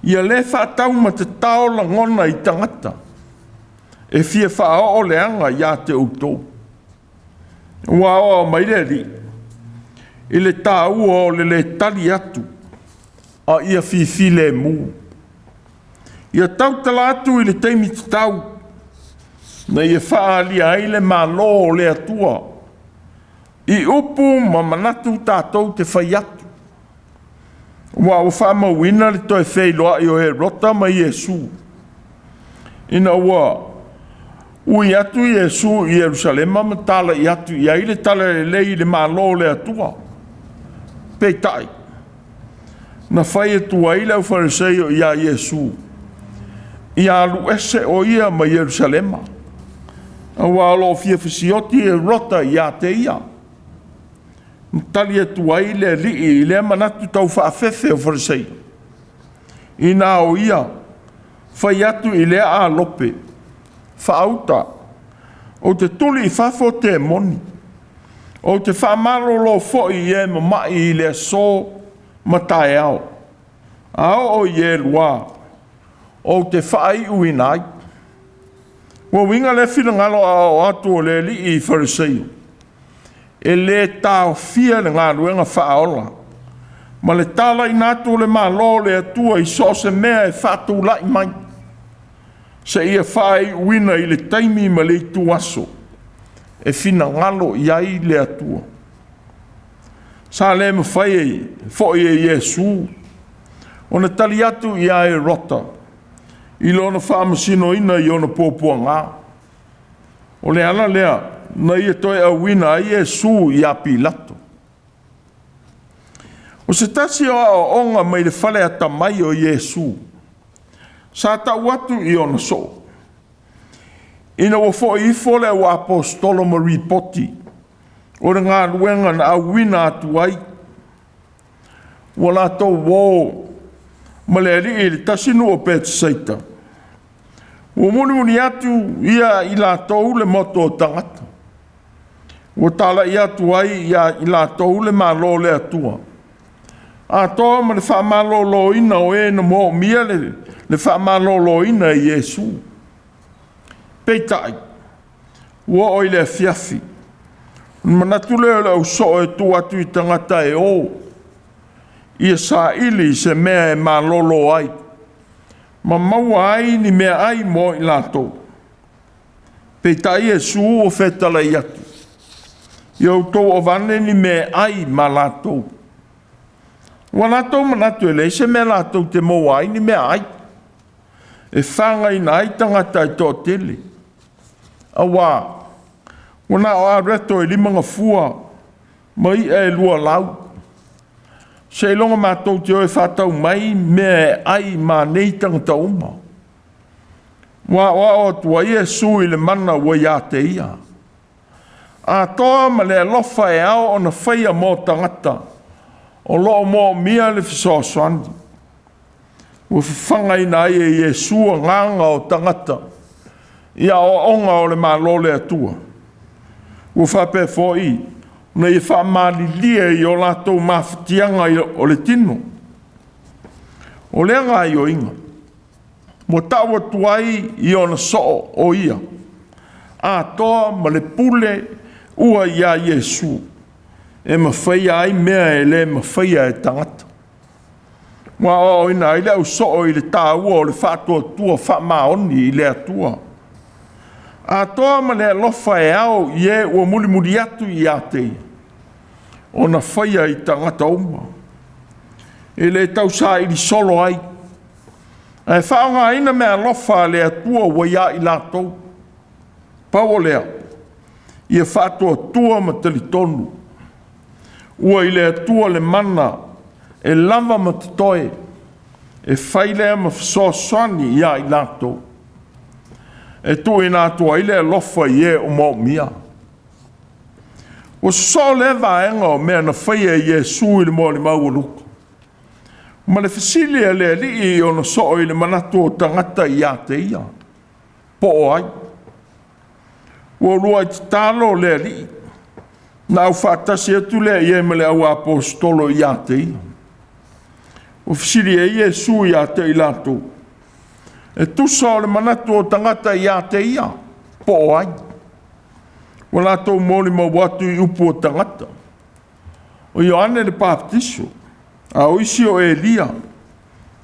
ia lē faataumatatao lagona i tagata, e fia faaoo leaga ia te outou. Ua aoao mai le Alii i le taua o le lē tali atu, a ia fifilemu. Ia tautala atu i le taimi tatau, na ia faaalia ai le Malo o le Atua i upu ma manatu tatou te fai atu. Ua faamauina le toe feiloai o Herota ma Iesu, ina ua ui atu Iesu i Ierusalema ma talai atu i ai le talalelei i le Malo o le Atua. Peitai, na fai atu ai le aufariseio ia Iesu, ia alu ese o ia ma Ierusalema, aua o lo o fia fasioti Herota ia te ia. Na tali atu ai le Alii i lea manatu taufaafefe o Fariseio, ina o ia fai atu i lea alope, faauta, ou te tuli i fafo temoni, ou te faamalolo foi i e mama'i i le aso ma taeao, a oo i Elua, ou te faaiuina ai. Ua uiga lea finagalo aoao atu o le Alii i Fariseio, e lē taofia le galuega faaola ma le talaiina atu o le Malo o le Atua i so o se mea e faatulai mai, seia faaiuina i le taimi ma le ituaso e finagalo i ai le Atua. Sa le mafai foi e Iesu ona tali atu ia Herota i lona faamasinoina i ona puapuaga. O le ala lea na ia toe auina ai Iesu ia Pilato. O se tasi o aoaoga mai le fale atamai o Iesu, sa tau atu i ona soo, ina ua foi ifo le auaposeitolo ma ripoti o le galuega na auina atu ai, ua latou o ma le Alii i le tasi nuu o Petesaita, ua mulimuli atu ia i latou le moto o tagata, ua talai atu ai ia i latou le Malo o le Atua, atoa ma le faamaloloina o e na moomia le faamaloloina e Iesu. Peitai, ua oo i le afiafi, ona manatu lea o le ausoo e tuu atu i tagata e o, ia saili se mea e malolo ai, ma maua ai ni meaai mo i latou. Peitai Iesu ua fetalai atu, ia outou avane ni meaai ma latou. Ua latou manatu e leai se mea latou te maua ai ni meaai, e fagaina ai tagata e toatele, auā ua na o areto e 5 gafua ma i'a e 2 lau, seiloga matou te o e faatau mai mea e ai ma nei tagata uma. Ua aoao atu ai Iesu i le mana ua ia te ia, atoa ma le alofa e ao ona faia mo tagata o lo o moomia le fesoasoani. Ua fafagaina ai e Iesu agaga o tagata i aoaoga o le Malo o le Atua. Ua faapea foi ona ia faamalilie i o latou mafatiaga o le tino. O lea gaoioiga ua tau atu ai i ona soo o ia, atoa ma le pule ua ia Iesu, e mafaia ai mea e le mafaia e tagata. Ua aoaoina ai le ausoo i le taua o le faatuatua faamaoni i le Atua, atoa ma le alofa e ao i e ua mulimuli atu ia te ia, ona faia i tagata uma, e le tausaili solo ai, ae faaaogaina meaalofa a le Atua ua ia i latou. Pau o lea, ia faatuatua ma talitonu, ua i le Atua le mana e lava ma totoe, e fai lea ma fesoasoani ia i latou, e tuuina atu ai le alofa i e o moomia. Ua sosoo lea vaega o mea na faia e Iesu i le molimau a Luka, ma le fesili a le Alii i ona soo i le manatu o tagata ia te ia, po o ai. Ua uluai tatalo le Alii, na aufaatasi atu lea i ai ma le auaposeitolo ia te ia. Ua fesili ai Iesu ia te i latou, e tusa o le manatu o tagata ia te ia, po o ai. Ua latou molimau atu i upu o tagata, o Ioane le Papatiso, a o isi o Elia,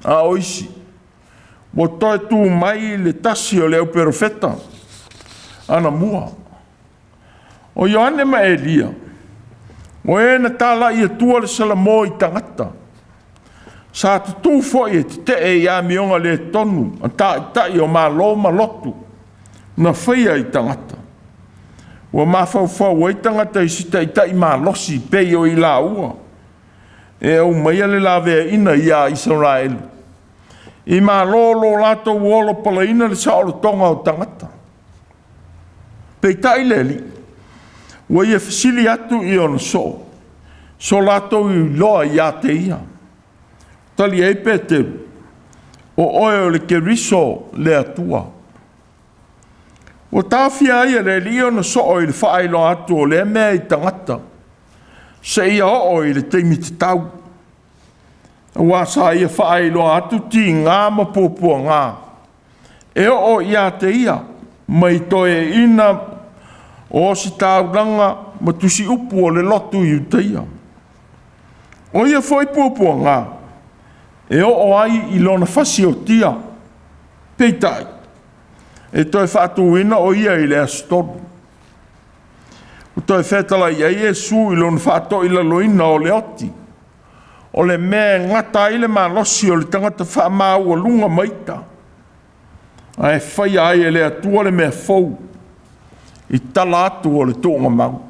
a o isi ua toe tu mai le tasi o le auperofeta anamua. O Ioane ma Elia, o e na talai atua le Salamo i tagata, sa tutū foi e tetee i amioga le tonu a taitai o Malo ma lotu na faia i tagata. Ua mafaufau ai tagata i se taitai malosi pei o i laua e aumaia le laveaiina ia Isaraelu i malo lo latou olopalaina le saolotoga o tagata. Peitai le Alii, ua ia fesili atu i ona soo, so latou iloa ia te ia. Tali ai Peteru, o oe o le Keriso le Atua. Ua taofia ai e le Alii ona soo i le faailoa atu o lea mea i tagata, seia oo i le taimi tatau, aua sa ia faailoa atu tiga ma puapuaga e oo ia te ia mai toeaiina o ositaulaga ma tusiupu o le lotu Iutaia. O ia foi puapuaga e oo ai i lona fasiotia, peitai, e toe faatuina o ia i le aso 3. Ua toe fetalai ai Iesu i lona faatoilaloina o le oti, o le mea e gata ai le malosi o le tagata faamaualuga ma ita, ae faia ai e le Atua le mea fou i tala atu o le tuugamau.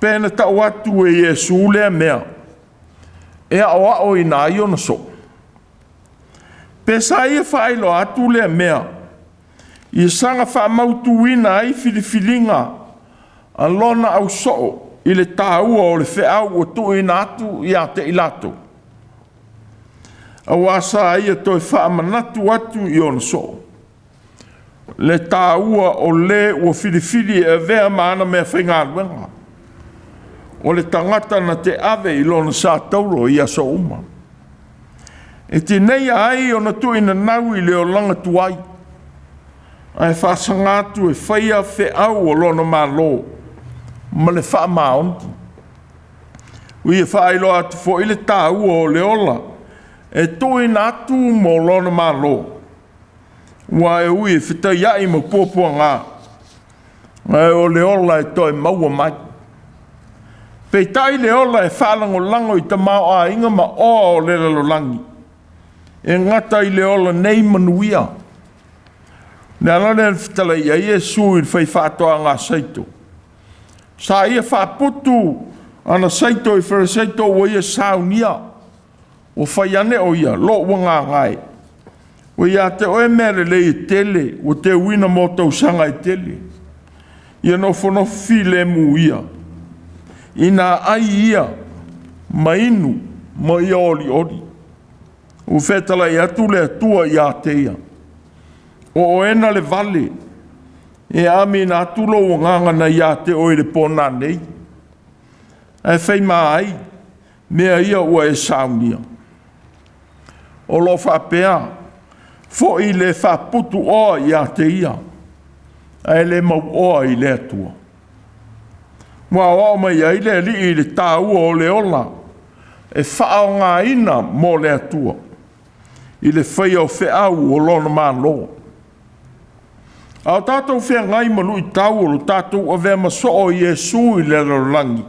Pe na tau atu e Iesu lea mea e aoaoina ai ona soo, pe sa ia faailoa atu lea mea ia saga faamautuina ai filifiliga a lona ausoo i le taua o le feau ua tuuina atu ia te i latou, aua sa ia toe faamanatu atu i ona soo le taua o le ua filifili e avea ma ana mea faigaluega, o le tagata na te ave i lona sa taulo i aso uma. E tineia ai ona tuuinanau i le olaga tuai, ae faasaga atu e faia feau o lona Malo ma le faamaoni. Ua ia faailoa atu foi le taua o le ola e tuuina atu mo lona Malo, ua e ui e fetaiai ma puapuaga, ae o le ola e toe maua mai. Peitai le ola e faalagolago i tamaoaiga ma oa o le lalolagi, e gata i le ola nei manuia. Le ala lea na fetalai ai Iesu i le faifaatoaga a Saito, sa ia faaputu ana saito i falesaito ua ia saunia, ua fai ane o ia, lou agaga e, ua ia te oe mea lelei e tele, ua teuina mo tausaga e tele. Ia nofonofo filemu ia, ina ai ia ma inu ma ia olioli. Ua fetalai atu le Atua ia te ia, o oe na le vale, e amina atu lou agaga na ia te oe i le pō nei, ae fai ma ai mea ia ua e saunia. O lo o faapea foi le faaputu oa ia te ia, ae le mauoa i le Atua. Ua aoao mai ai le Alii i le taua o le ola e faaaogaina mo le Atua i le faia o feau o lona Malo. A o tatou feagai ma luitau o lo tatou avea ma soo o Iesu i le lalolagi,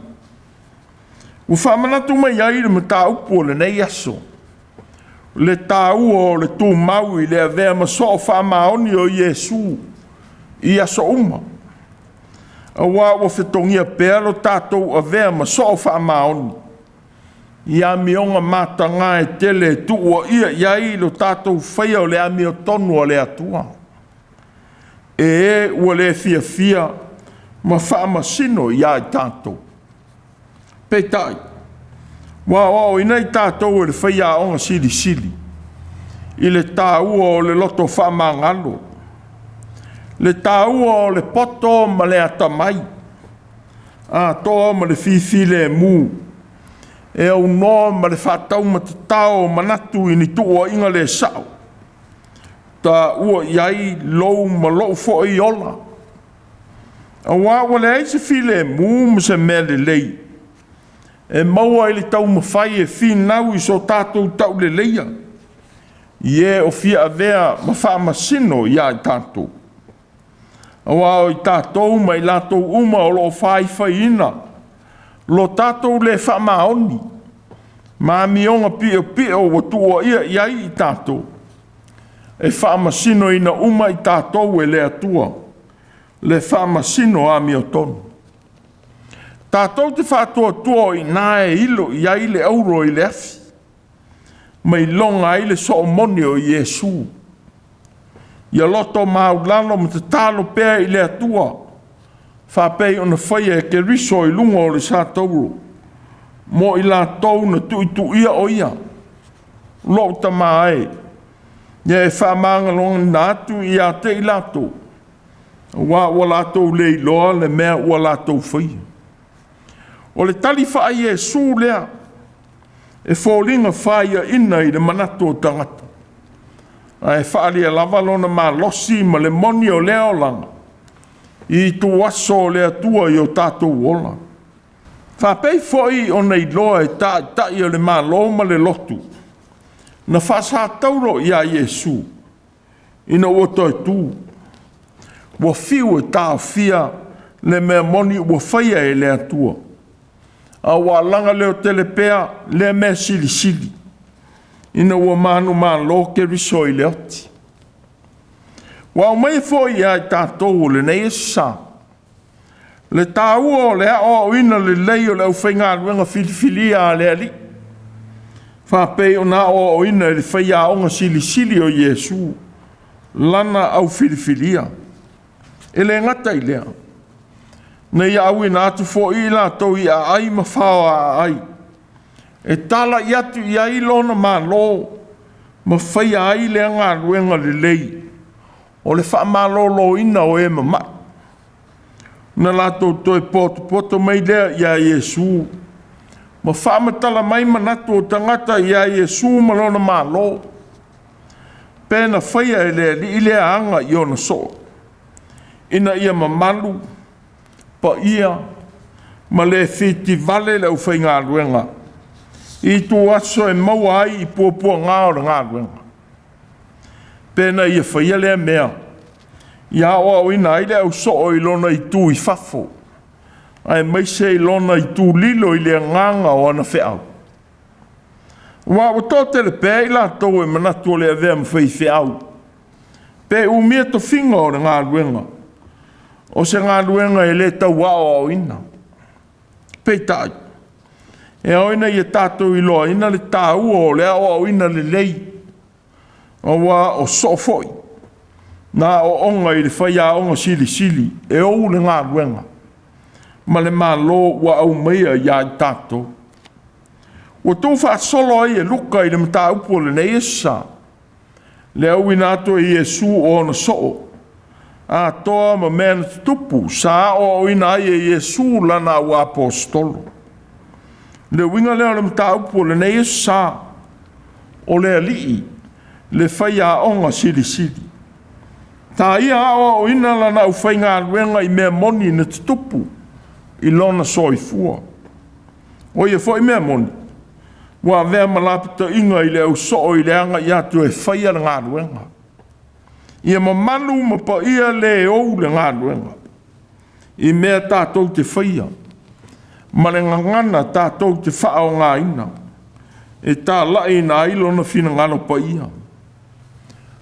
ua faamanatu mai ai le mataupu o lenei aso, le taua o le tumau i le avea ma soo faamaoni o Iesu i aso uma, aua ua fetogia pea lo tatou avea ma soo faamaoni i amioga mataga e tele e tuuaia i ai lo tatou faia o le amiotonu a le Atua. E ua le fiafia ma faamasino iā i tatou. Peitai, ua aoaoina i tatou e le Faiaoga Silisili i le taua o le loto faamagalo, le taua o le poto ma le atamai, atoa ma le fifilemu e aunoa ma le faataumatatao o manatu i ni tuuaiga le sao, taua i ai lou ma lou foi ola. Auā ua leai se filemu ma se mea lelei e maua i le taumafai e finau i so tatou tauleleia i e o fia avea ma faamasino iā i tatou. Auā o i tatou ma i latou uma o lo o faifaiina lo tatou le faamaoni ma amioga piopio ua tuuaia i ai i tatou, e faamasinoina uma i tatou e le Atua, le faamasino amiotonu. Tatou te faatuatua o i ina e ilo i ai le auro i le afi, ma iloga ai le soo moni o Iesu. Ia loto maualalo ma tatalo pea i le Atua, faapei ona faia e Keriso i luga o le satauro, mo i latou na tuituia o ia. Lou tama e, ia e faamagaloina atu ia te i latou, auā ua latou le iloa le mea ua latou faia. O le tali faa-Iesu lea e foliga faiaina i le manatu o tagata, ae faaalia lava lona malosi ma le moni o lea olaga i ituaso o le Atua i o tatou ola. Faapei foi ona iloa e taitai o le Malo ma le lotu na faasatauro ia Iesu ina ua toe tu, ua fiu e taofia le mea moni ua faia e le Atua, a ua alaga leotele pea lea mea silisili ina ua manumalo Keriso i le oti. Ua aumaia foi ia i tatou o lenei aso sa le taua o le aoaoina lelei o le aufaigaluega filifilia a le Alii, faapei ona aoaoina e le Faiaoga Silisili o Iesu lana au filifilia. E le gata i lea, na ia auina atu foi i latou i aai ma faoaaai, e talai atu i ai lona malo ma faia ai lea galuega lelei o le faamaloloina o e mama'i. Na latou toe potopoto mai lea ia Iesu ma faamatala mai manatu o tagata ia Iesu ma lona malo, pe na faia e le Alii lea aga i ona soo, ina ia mamalu, paia ma le fitivale le aufaigaluega i ituaso e maua ai i puapuaga o le galuega. Pe na ia faia lea mea ia aoaoina ai le ausoo i lona itu i fafo, aemaise i lona itu lilo i le agaga o ana feau. Aua ua toatele pea i latou e manatu o le avea ma faifeau, pe umia tofiga o le galuega, o se galuega e le tau aoaoina. Peitai, e ao ina ia tatou iloaina le taua o le aoaoina lelei, auā o soo foi na aooga i le Faiaoga Silisili e ou le galuega ma le malo ua aumaia ia i tatou. Ua tuufaasolo ai e Luka i le mataupu o lenei aso sa, le auina atu e Iesu o ona soo, atoa ma mea na tutupu sa aoaoina ai e Iesu lana auaposeitolo. Le uiga lea o le mataupu o lenei aso sa, o le Alii, le Faiaoga Silisili. Ta ia aoaoina lana aufaigaluega i mea moni na tutupu i lona soifua. O ia foi mea moni, ua avea ma lapataiga i le ausoo i le agai atu e faia le galuega. Ia mamalu ma paia le ou le galuega i mea tatou te faia, ma le gagana tatou te faaaogaina, e talaiina ai lona finagalo paia.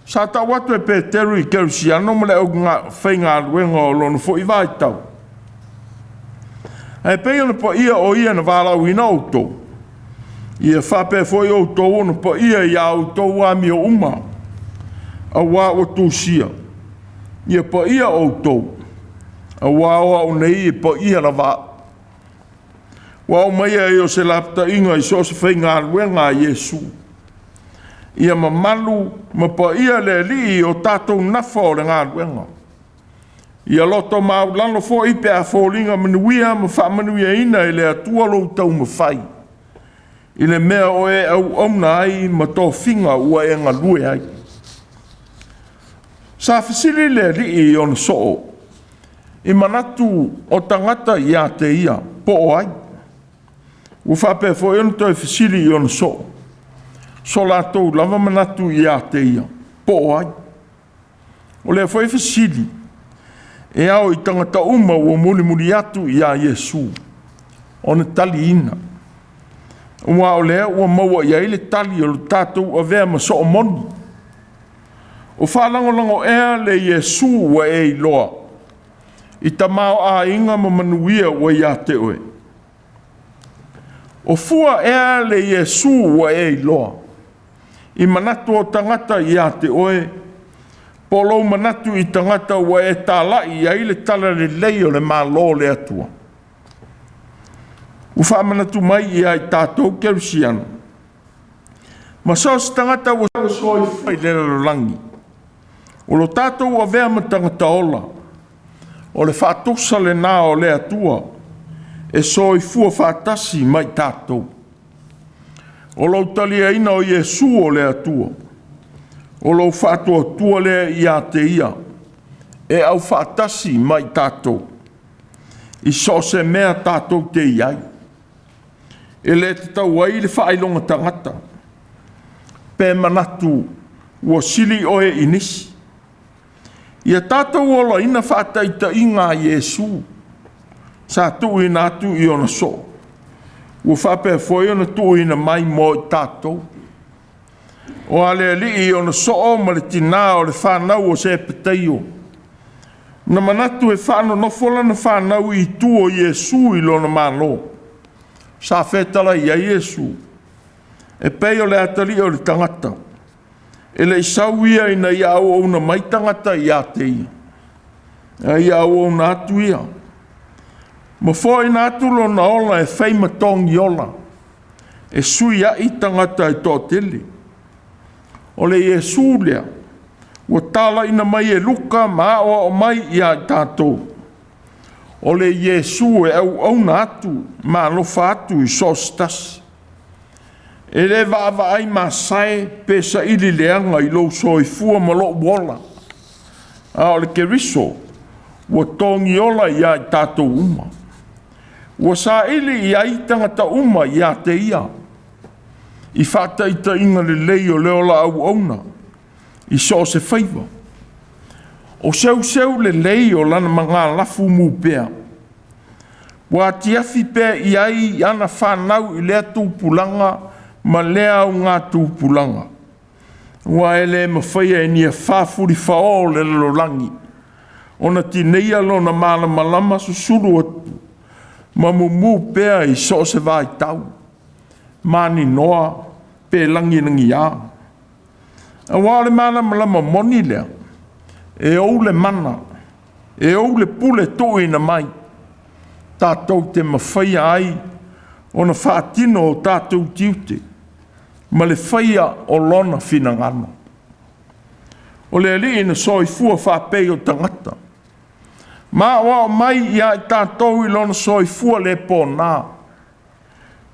Sa tau atu e Peteru i Kerisiano ma le aufaigaluega o lona foi vaitau, ae pei ona paia o ia na valaauina outou, ia faapea foi outou ona paia ia outou amio uma, auā ua tusia, ia paia outou, Auā o au nei e paia lava au. Ua aumaia ai o se lapataiga i so o se faigaluega a Iesu. Ia mamalu ma paia le Alii i o tatou nafa o le galuega. Ia loto maualalo foi pe a foliga manuia ma faamanuiaina e le Atua lou taumafai i le mea o e auauna ai ma tofiga ua e galue ai. Sa fesili le Alii i ona soo i manatu o tagata ia te ia po o ai. Ua faapea foi ona toe fesili i ona soo, so latou lava manatu ia te ia po o ai. O lea foi fesili e ao i tagata uma ua mulimuli atu ia Iesu ona taliina, aua o lea ua maua i ai le tali o le tatou avea ma soo moni. O faalagolago ea le Iesu ua e iloa i tamaoaiga ma manuia ua ia te oe? O fua ea le Iesu ua e iloa i manatu o tagata ia te oe, po o lou manatu i tagata ua e talai i ai le talalelei o le Malo o le Atua? Ua faamanatu mai ia i tatou kerisiano ma so o se tagata ua soifua i le lalolagi, o lo tatou avea ma tagata ola, o le faatusa lena o le Atua e soifua faatasi ma i tatou. O lou taliaina o Iesu o le Atua, o lou faatuatua lea ia te ia e aufaatasi ma i tatou i so o se mea tatou te i ai. E le tatau ai le faailoga tagata pe manatu ua sili oe i nisi. Ia tatou olaina faataitaiga a Iesu sa tuuina atu i ona soo, ua faapea foi ona tuuina mai mo i tatou. O a le alii i ona soo ma le tinā o le fanau o Sepeteio, na manatu e faanonofo lana fanau i itu o Iesu i lona malo, sa fetalai ai Iesu, e pei o le atalii o le tagata, e le i sau ia ina ia auauna mai tagata ia te ia, a ia auauna atu ia, ma foaina atu lona ola e fai ma togiola, e sui ai tagata e toatele. O le Iesu lea, ua talaina mai e Luka ma aoao mai ia i tatou, o le Iesu e auauna atu ma alofa atu i so o se tasi. E le vaavaai masae pe saili leaga i lou soifua ma lou ola, a o le Keriso ua togiola ia i tatou uma. Ua saili i ai tagata uma ia te ia, i faataitaiga lelei o le ola auauna i so o se faiva. O seuseu lelei o lana magalafu mu pea, ua atiafi pea i ai ana fanau i lea tupulaga ma lea augatupulaga, aua e le mafaia e ni afa fulifao o le lalolagi ona tineia lona malamalama susulu atu ma mumu pea i so o se vaitau, maninoa pe lagilagia. Aua o le malamalama moni lea, e ou le mana, e ou le pule tuuina mai, tatou te mafaia ai ona faatino o tatou tiute ma le faia o lona finagalo. O le Alii na soifua faapei o tagata, ma aoao mai ia i tatou i lona soifua le pona,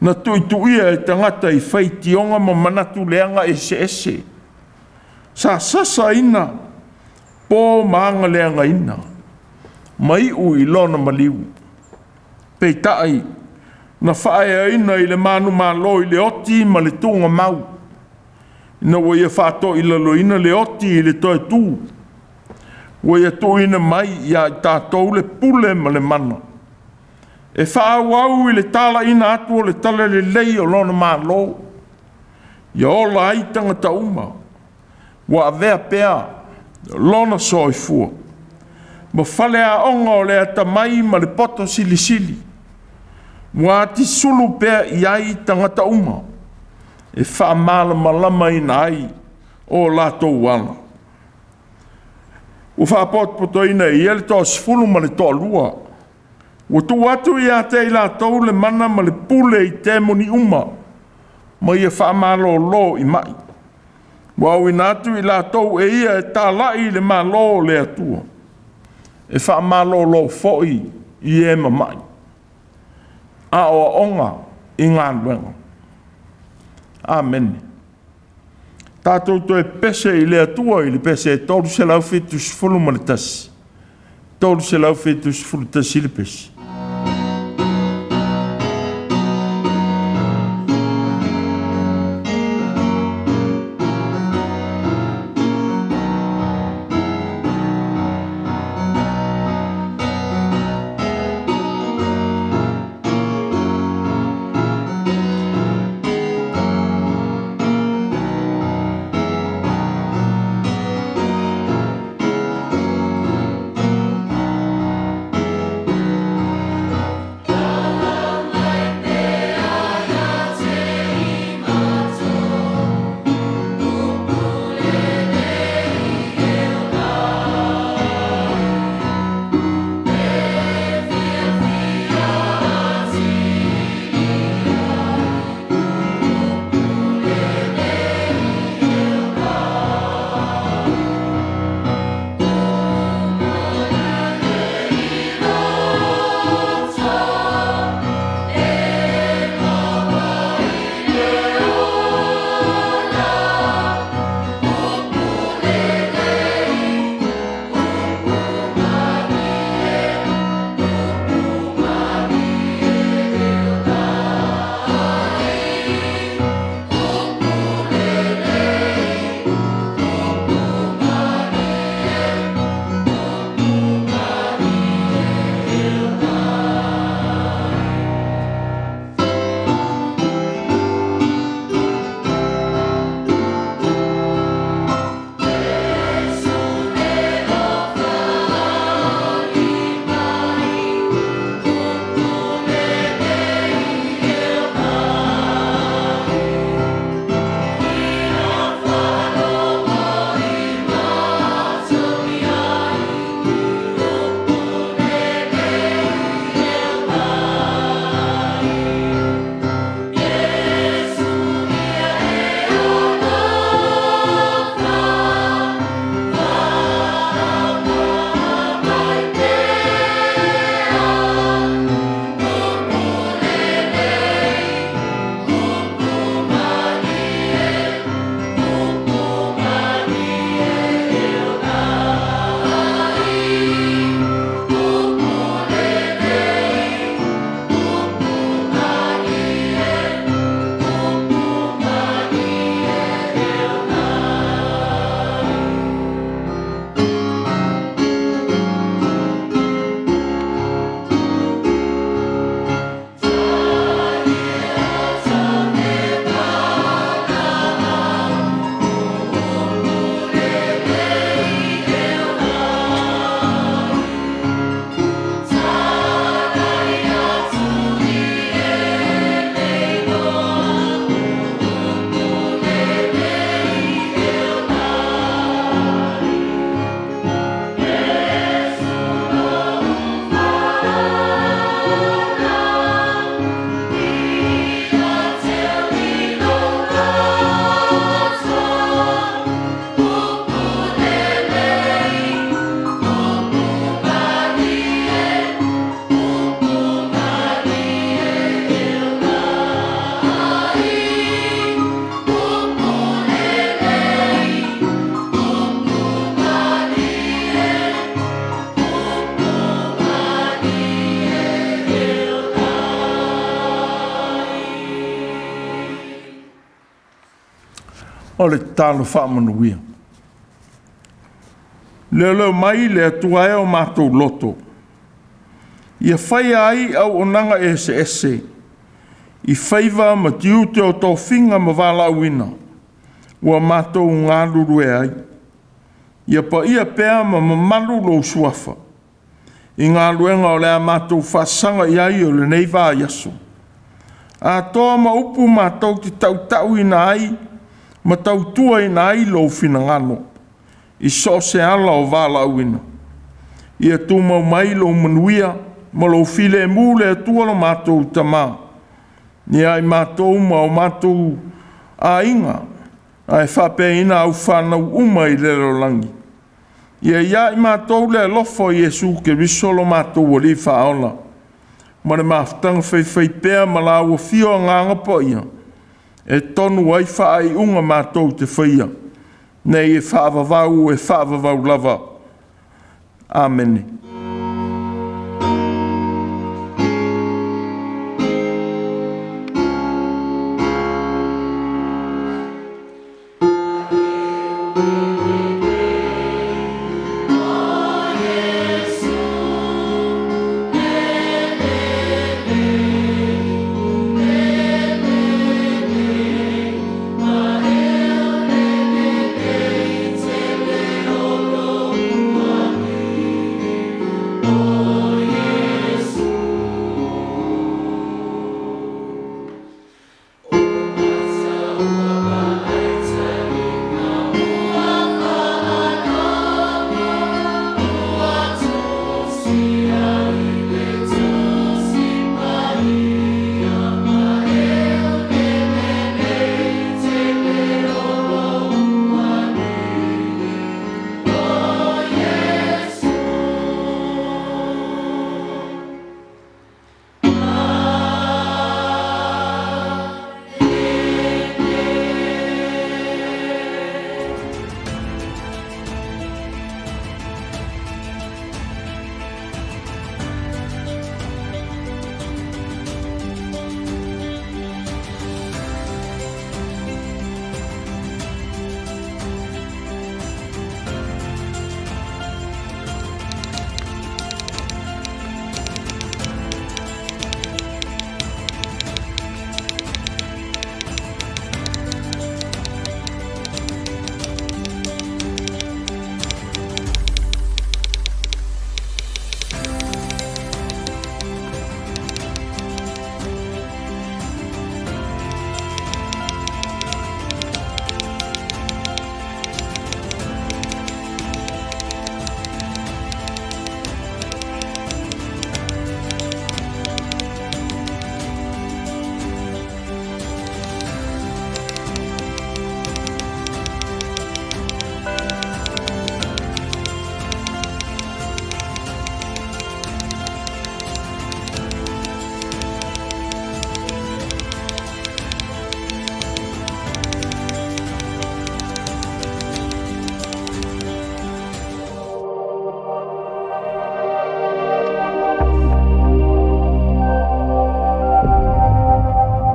na tuituia e tagata i faitioga ma manatu leaga eseese, sa sasaina po ma agaleagaina, ma iu i lona maliu. Peitai, na faaeaina i le manumalo i le oti ma le tuugamau, ina ua ia faatoilaloina le oti i le toe tu, ua ia tuuina mai ia i tatou le pule ma le mana, e faaauau i le talaina atu o le talalelei o lona Malo, ia ola ai tagata uma, ua avea pea lona soifua ma faleaoga o le atamai ma le poto silisili, ua atisulu pea i ai tagata uma, e faamalamalamaina ai o latou ala. Ua faapotopotoina e ia le toasefulu ma le toalua, ua tuu atu ia te i latou le mana ma le pule i temoni uma, ma ia faamalolo i mai. Ua auina atu i latou e ia e talai i le Malo o le Atua, e faamalolo foi i e mamai. Aoaoga i galuega. Amene. Tatou toe pese i le Atua i le pese 371, 371 le pese. O le tatalo faamanuia. Leoleo mai le Atua e o matou loto, ia faia ai auaunaga eseese i faiva ma tiute o tofiga ma valaauina ua matou galulue ai. Ia paia pea ma mamalu lou suafa i galuega o le a matou faasaga i ai o lenei vaiaso. Atoa ma upu matou te tautauina ai ma tautuaina ai lou finagalo. I so o se ala o valaauina. Ia tumau mai lou manuia ma lou filemu le Atua lo matou Tama, ia i matou ma o matou aiga, ae faapeaina au fanau uma i le lalolagi. Ia ia i matou le alofa o Iesu Keriso lo matou Alii Faaola, ma le mafutaga faifaipea ma laua Afio Agaga Paia, e tonu ai faaiuga matou te faia, nei e faavavau e faavavau lava. Amene.